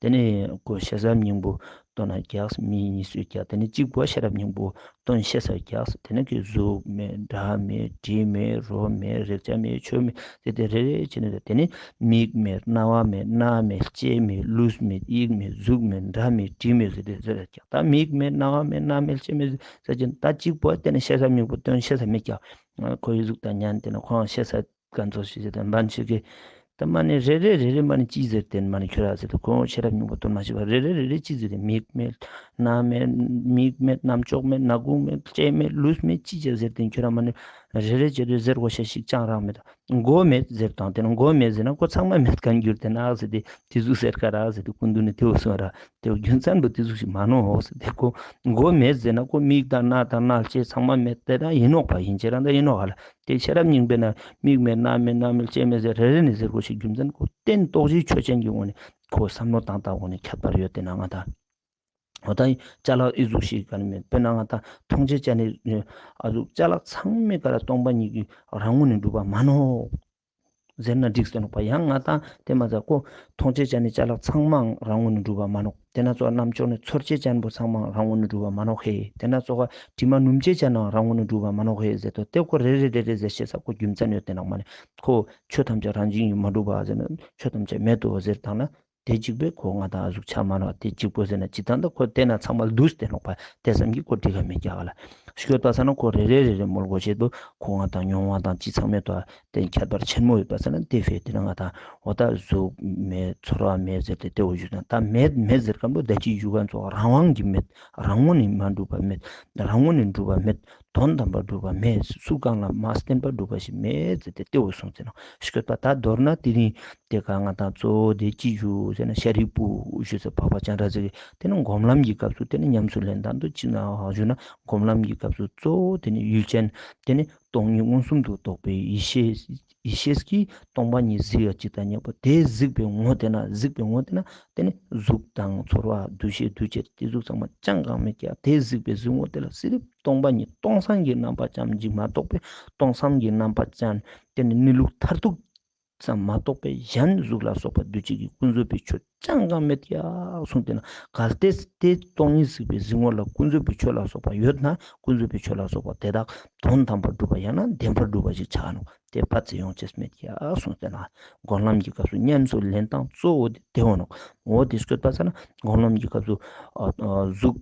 དེ་ནི་ཁོ་ཤེས་རབ་སྙིང་པོ་སྟོན་ན་རྒྱགས། མིང་གཉིས་སུ་རྒྱགས། དེ་ནི་གཅིག་པོ་ཤེས་རབ་སྙིང་པོ་སྟོན་ཤེས་ས་རྒྱགས། དེ་ནི་གི་གཟུགས་མེད་སྒྲ་མེད་དྲི་མེད་རོ་མེད་རེག་བྱ་མེད་ཆོས་མེད་ཟེར་ཏེ་རེ་རེ་བྱས་ནས་དེ་ནི་མིག་མེད་རྣ་བ་མེད་སྣ་མེད་ལྕེ་མེད་ལུས་མེད་དབྱིག་མེད་གཟུགས་མེད་སྒྲ་མེད་དྲི་མེད་ཟེར་ཏེ་ཟེར་རྒྱགས། ད་མིག་མེད་རྣ་བ་མེད་སྣ་མེད་ལྕེ་མེད་ཟེར་ཅིན་ད་གཅིག་པོ་དེ་ནི་ཤེས་རབ་སྙིང་པོ་སྟོན་ཤེས་ས་མེད་ཀྱག། ཁོ་ཡི་གཟུགས་དང་ཉན་དེ་ནི་ཁོང་ཤེས་ས་ག་ཚོད་ཞིག་ཟེར་ཏེ་འབན་ཞིག་གི། ད་མ་ནི་རེ་རེ་རེ་རེ་མ་ནི་ཅི་ཟེར་ཏེ་མ་ནི་ཁྱོད་ར་ཟེར་ཏེ་ཁོང་ཤེས་རབ་སྙིང་པོ་སྟོན་མ་ཤེས་པ་རེ་རེ་རེ་རེ་ཅི་ཟེར་ཏེ་མིག་མེད་རྣ་མེད་མིག་མེད་རྣམ་ཅོག་མེད་སྣ་ཁུང་མེད་ལྕེ་མེད་ལུས་མེད་ཅི་ཟེར་ཏེ་ཁྱོད་ར་མ་ནི་རེ་རེ་ཅི་ཟེར་གོ་ཤེས་ཤིག་ཅང་རང་མེད། མགོ་མེད་ཟེར་དང་དེ་ནི་མགོ་མེད་ཟེར་ན་ཁོ་ཚང་མ་མེད་མཁན་གྱུར་ཏེ་ན་ཟེར་ཏེ་དེ་ཟུག་ཟེར་ཀ་ར་ཟེར་ཏེ་སྐུ་མདུན་ནི་དེ་བོ་གསུངས་ར། དེ་བོ་རྒྱུ་མཚན་པོ་དེ་ཟུག་ཞིག་མ་ནོག་ཟེར་ཏེ་ཁོ་མགོ་མེད་ཟེར་ན་ཁོ་མིག་དང་རྣ་དང་སྣ་ལྕེ་ཚང་མ་མེད་དེ་ད་ཡིན་ནོག་པ། ཡིན་ཅེ་རང་ད་ཡིན་ནོག་ག་ལ། དེ་ཤེས་རབ་སྙིང་པོའི་ནང་མིག་མེད་རྣ་མེད་སྣ་མེད་ལྕེ་མེད་ཟེར་རེ་རེ་ནས་ཟེར་གོ་ཤེས་རྒྱུ་མཚན་ཁོ་རྟེན་རྟོགས་བྱའི་ཆོས་ཅན་གྱི་ངོས་ནས་ཁོ་བསམ་བློ་བཏང་བཏང་ངོས་ནས་ཁྱད་པར་ཡོད་དེ་ན་ང་ད། འོ་ད་ཅ་ལག་ཨི་ཟུག་ཤིག་ག་ནི་མེད། དཔེར་ན་ང་ད་མཐོང་ཅེས་ཅ་ནི་ཨ་ཟུག་ཅ་ལག་ཚང་མའི་ཀ་ར་སྟོང་པ་ཉིད་ཀྱི་རང་ངོས་ནས་གྲུབ་པ་མ་ནོག་ཟེར་ན་འགྲིག་སྟེ་ནོག་པ། ཡང་ང་ད་དེ་མ་ཟད་ཁོ་མཐོང་ཅེས་ཅ་ནི་ཅ་ལག་ཚང་མའང་རང་ངོས་ནས་གྲུབ་པ་མ་ནོག། དེ་ན་ཙོགས་རྣམ་ཅོག་ནི་ཚོར་ཅེས་ཅན་པོ་ཚང་མའང་རང་ངོས་ནས་གྲུབ་པ་མ་ནོག་ཧེ། དེ་ན་ཙོགས་དྲི་མ་ནུམ་ཅེས་ཅན་ནའང་རང་ངོས་ནས་གྲུབ་པ་མ་ནོག་ཧེ་ཟེར་དོ། དེ་ཁོ་རེ་རེ་རེ་རེ་ཟེར་ཤེས་ས་ཁོ་རྒྱུ་མཚན་ཡོད་དེ་ནོག་མ་ནི་ཁོ་ཆོས་ཐམས་ཅད་རང་བཞིན་གྱིས་མ་གྲུབ་པ་ཟེར་ན་ཆོས་ཐམས་ཅད་མེད་དོ་ཟེར་དང་ན་དེ་གཅིག་པོས་ཁོ་ང་ད་ཨ་ཟུག་ཆ་མ་ནོག། དེ་གཅིག་པོ་ཟེར་ན་ཅི་ད་ད་ཁོ་དེ་ན་ཚང་མ་ལྡུས་ཏེ་ནོག་པ། དེ་ཙམ་གྱིས་ཁོ་འགྲིག་ག་མེད་ཀྱག་ལ། ཤོད་པ་ས་ན་ཁོ་རེ་རེ་རེ་རེ་མོལ་གོ་ཤེས་དོ། ཁོ་ང་ད་མྱོང་བ་དང་ཅི་ཚང་མེད་དོ། དེ་ཁྱད་པར་ཆེན་མོ་ཡོད་པ་ས་ན་དེ་ཕེ་དེ་ན་ང་ད་འོ་ད་གཟུགས་མེད་ཚོར་བ་མེད་ཟེར་ཏེ་དེ་འོ་ཞུ་ན་ད་མེད་མེད་ཟེར་མཁན་པོ་ད་ཅི་ཞུ་མཁན་ཙོགས་རང་དབང་གིས་མེད། རང་ངོས་ནས་མ་གྲུབ་པ་མེད། རང་ངོས་ནས་གྲུབ་པ་མེད། དོན་དམ་པར་གྲུབ་པ་མེད། སུ་གང་ལ་མ་བརྟེན་པར་གྲུབ་པ་ཞིག་མེད་ཟེར་ཏེ་དེ་འོ་གསུངས་ཟེར་ནོག། ཤོད་པ་ད་མདོར་ན་དེ་རིང་དེ་ཀ་ང་ད་གཙོ་བོ་དེ་ཅི་ཞུ་ཟེར་ན་ཤཱ་རིའི་བུ་ཞུ་ཟེར་འཕགས་པ་སྤྱན་རས་གཟིགས་དེ་ནི་སྒོམ་ལམ་གྱི་སྐབས་སུ་དེ་ནི་ཉམས་སུ་ལེན་སྟངས་དུ་ཅི་ན་ཞུ་ན་སྒོམ་ལམ་གྱི་སྐབས་སུ་གཙོ་བོ་དེ་ནི་ཡུལ་ཅན་དེ་ནི་སྟོང་ཉིད་མངོན་སུམ་དུ་རྟོགས་པའི་ཡེ་ཤེས། ཡེ་ཤེས་ཀྱིས་སྟོང་པ་ཉིད་གཟིགས་པ་ཅིག་དང་མཉམ་པོ་དེ་གཟིགས་པའི་ངོ་དེ་ན་གཟིགས་པའི་ངོ་དེ་ན་དེ་ནི་གཟུགས་དང་ཚོར་བ་འདུ་ཤེས་འདུ་བྱེད་དེ་གཟུགས་ཚང་མ་ཅང་གང་མེད་ཀྱག། དེ་གཟིགས་པའི་གཟིགས་ངོ་དེ་ལ་སི་རིབ་སྟོང་པ་ཉིད་སྟོང་སང་གི་རྣམ་པ་ཙམ་ཅིག་མ་གཏོགས་པའི་སྟོང་སང་གི་རྣམ་པ་ཙམ་དེ་ནི་གནས་ལུགས་མཐར་ཐུག་ཙམ་མ་གཏོགས་པའི་གཞན་གཟུགས་ལ་སོགས་པ་འདུ་བྱེད་ཀྱི་ཀུན་རྫོབ་པའི་ཆོས་ཅང་གང་མེད་ཀྱག་གསུངས་ཏེ་ན། གལ་ཏེ་དེ་སྟོང་ཉིད་གཟིགས་པའི་གཟིགས་ངོ་ལ་ཀུན་རྫོབ་པའི་ཆོས་ལ་སོགས་པ་ཡོད་ན་ཀུན་རྫོབ་པའི་ཆོས་ལ་སོགས་པ་དེ་དག་དོན་དམ་པར་གྲུབ་པ་ཡང་ན་བདེན་པར་གྲུབ་པ་ཞིག་ཆགས་ནོག། དེ་ཕར་ཚུར་ཡོང་ཅེས་མེད་ཀྱག་གསུངས་ཏེ་ན། སྒོམ་ལམ་གྱི་སྐབས་སུ་ཉམས་སུ་ལེན་སྟངས་གཙོ་བོ་དེ་དེ་འོ་ནོག། འོ་དེ་སྐྱོད་པ་ས་ན་སྒོམ་ལམ་གྱི་སྐབས་སུ་ཨ་ཨ་གཟུགས་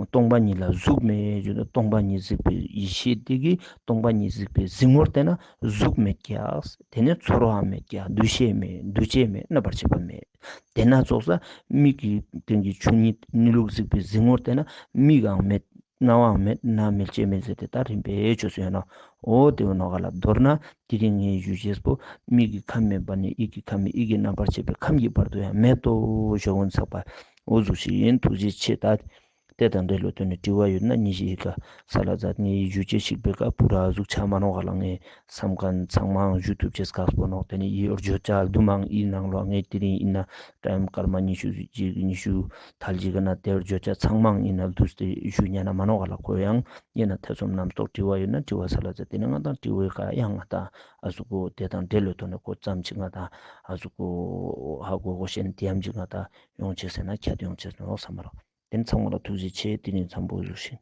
སྟོང་པ་ཉིད་ལ་གཟུགས་མེད་ཞུ་ན་སྟོང་པ་ཉིད་གཟིགས་པའི་ཡེ་ཤེས་དེ་གིས་སྟོང་པ་ཉིད་གཟིགས་པའི་གཟིགས་ངོར་བལྟས་ན་གཟུགས་མེད་ཀྱག། དེ་ནས་ཚོར་བ་མེད་ཀྱག། འདུ་ཤེས་མེད། འདུ་བྱེད་མེད། རྣམ་པར་ཤེས་པ་མེད། དེ་ན་ཙོགས་ས་མིག་གི་སྟེང་གི་ཆོས་ཉིད་གནས་ལུགས་གཟིགས་པའི་གཟིགས་ངོར་བལྟས་ན་མིག་ཡང་མེད། རྣ་བའང་མེད། སྣ་མེད་ལྕེ་མེད་ཟེར་ཏེ་ད་རིམ་པས་ཆོས་སུ་ཡོད་ནོག། འོ་དེ་འོ་ནོག་ག་ལ། མདོར་ན་དེ་རིང་ངས་ཞུ་ཅེས་པོ་མིག་གི་ཁམས་མེད་པ་ནས་ཡིད་ཀྱི་ཁམས་མེད། ཡིད་ཀྱི་རྣམ་པར་ཤེས་པའི་ཁམས་ཀྱི་བར་དུ་ཡང་མེད་དོ་ཞུ་འོ་ཚགས་པ། འོ་ཟུག་ཞིག་ཡིན། ཐུགས་རྗེ་ཆེ། ད་དེ་དང་འབྲེལ་ལོ་དོན་ནི་དྲི་བ་ཡོད་ན་ཉིན་ཞིག་ཡི་ག་ས་ལ་མཛད། ངས་ཞུ་ཅེས་ཞིག་པའི་ཀ་པུ་ར་ཟུག་ཆ་མ་ནོག་ག་ལ། ངས་བསམ་མཁན་ཚང་མའང་ཞུ་ཐུབ་ཅེས་ཁག་པོ་ནོག། དེ་ནི་ཡི་བརྗོད་བྱ་བསྡུ་མང་ཡིན་ནང་ལོ་ངས་དེ་རིང་ཡིན་ན་ཊའིམ་སྐར་མ་ཉི་ཤུ་གཅིག་ཉི་ཤུ་ཐལ་ཅིག་གི་ན་དེ་བརྗོད་བྱ་ཚང་མའང་ཡིན་ན་བསྡུས་ཏེ་ཞུ་ཉན་ན་མ་ནོག་ག་ལ། ཁོ་ཡང་ཡིན་ན་ཐེ་ཚོམ་རྣམ་རྟོག་དྲི་བ་ཡོད་ན་དྲི་བ་ས་ལ་མཛད། དེ་ནི་ང་དང་དྲི་བའི་ཀ་ཡང་ང་དང་ཨ་ཟུག་གོ་དེ་དང་འབྲེལ་ལོ་དོན་ནི་ཁོ་ཙམ་ཅིག་ང་དང་ཨ་ཟུག་གོ་ཧ་གོ་གོ་ཤེས་ནི་དེ་ཡམ་ཅིག་ང་དང་ཡོང་ཅེས་ཟེར་ན་ཁྱད་ཡོང་ཅེས་ནོག་བསམ་མ་རོགས། དེ་ནི་ཚང་མ་ལ་ཐུགས་རྗེ་ཆེ། དེ་ནི་འཚམས་པོ་ཞུ་ཞིན།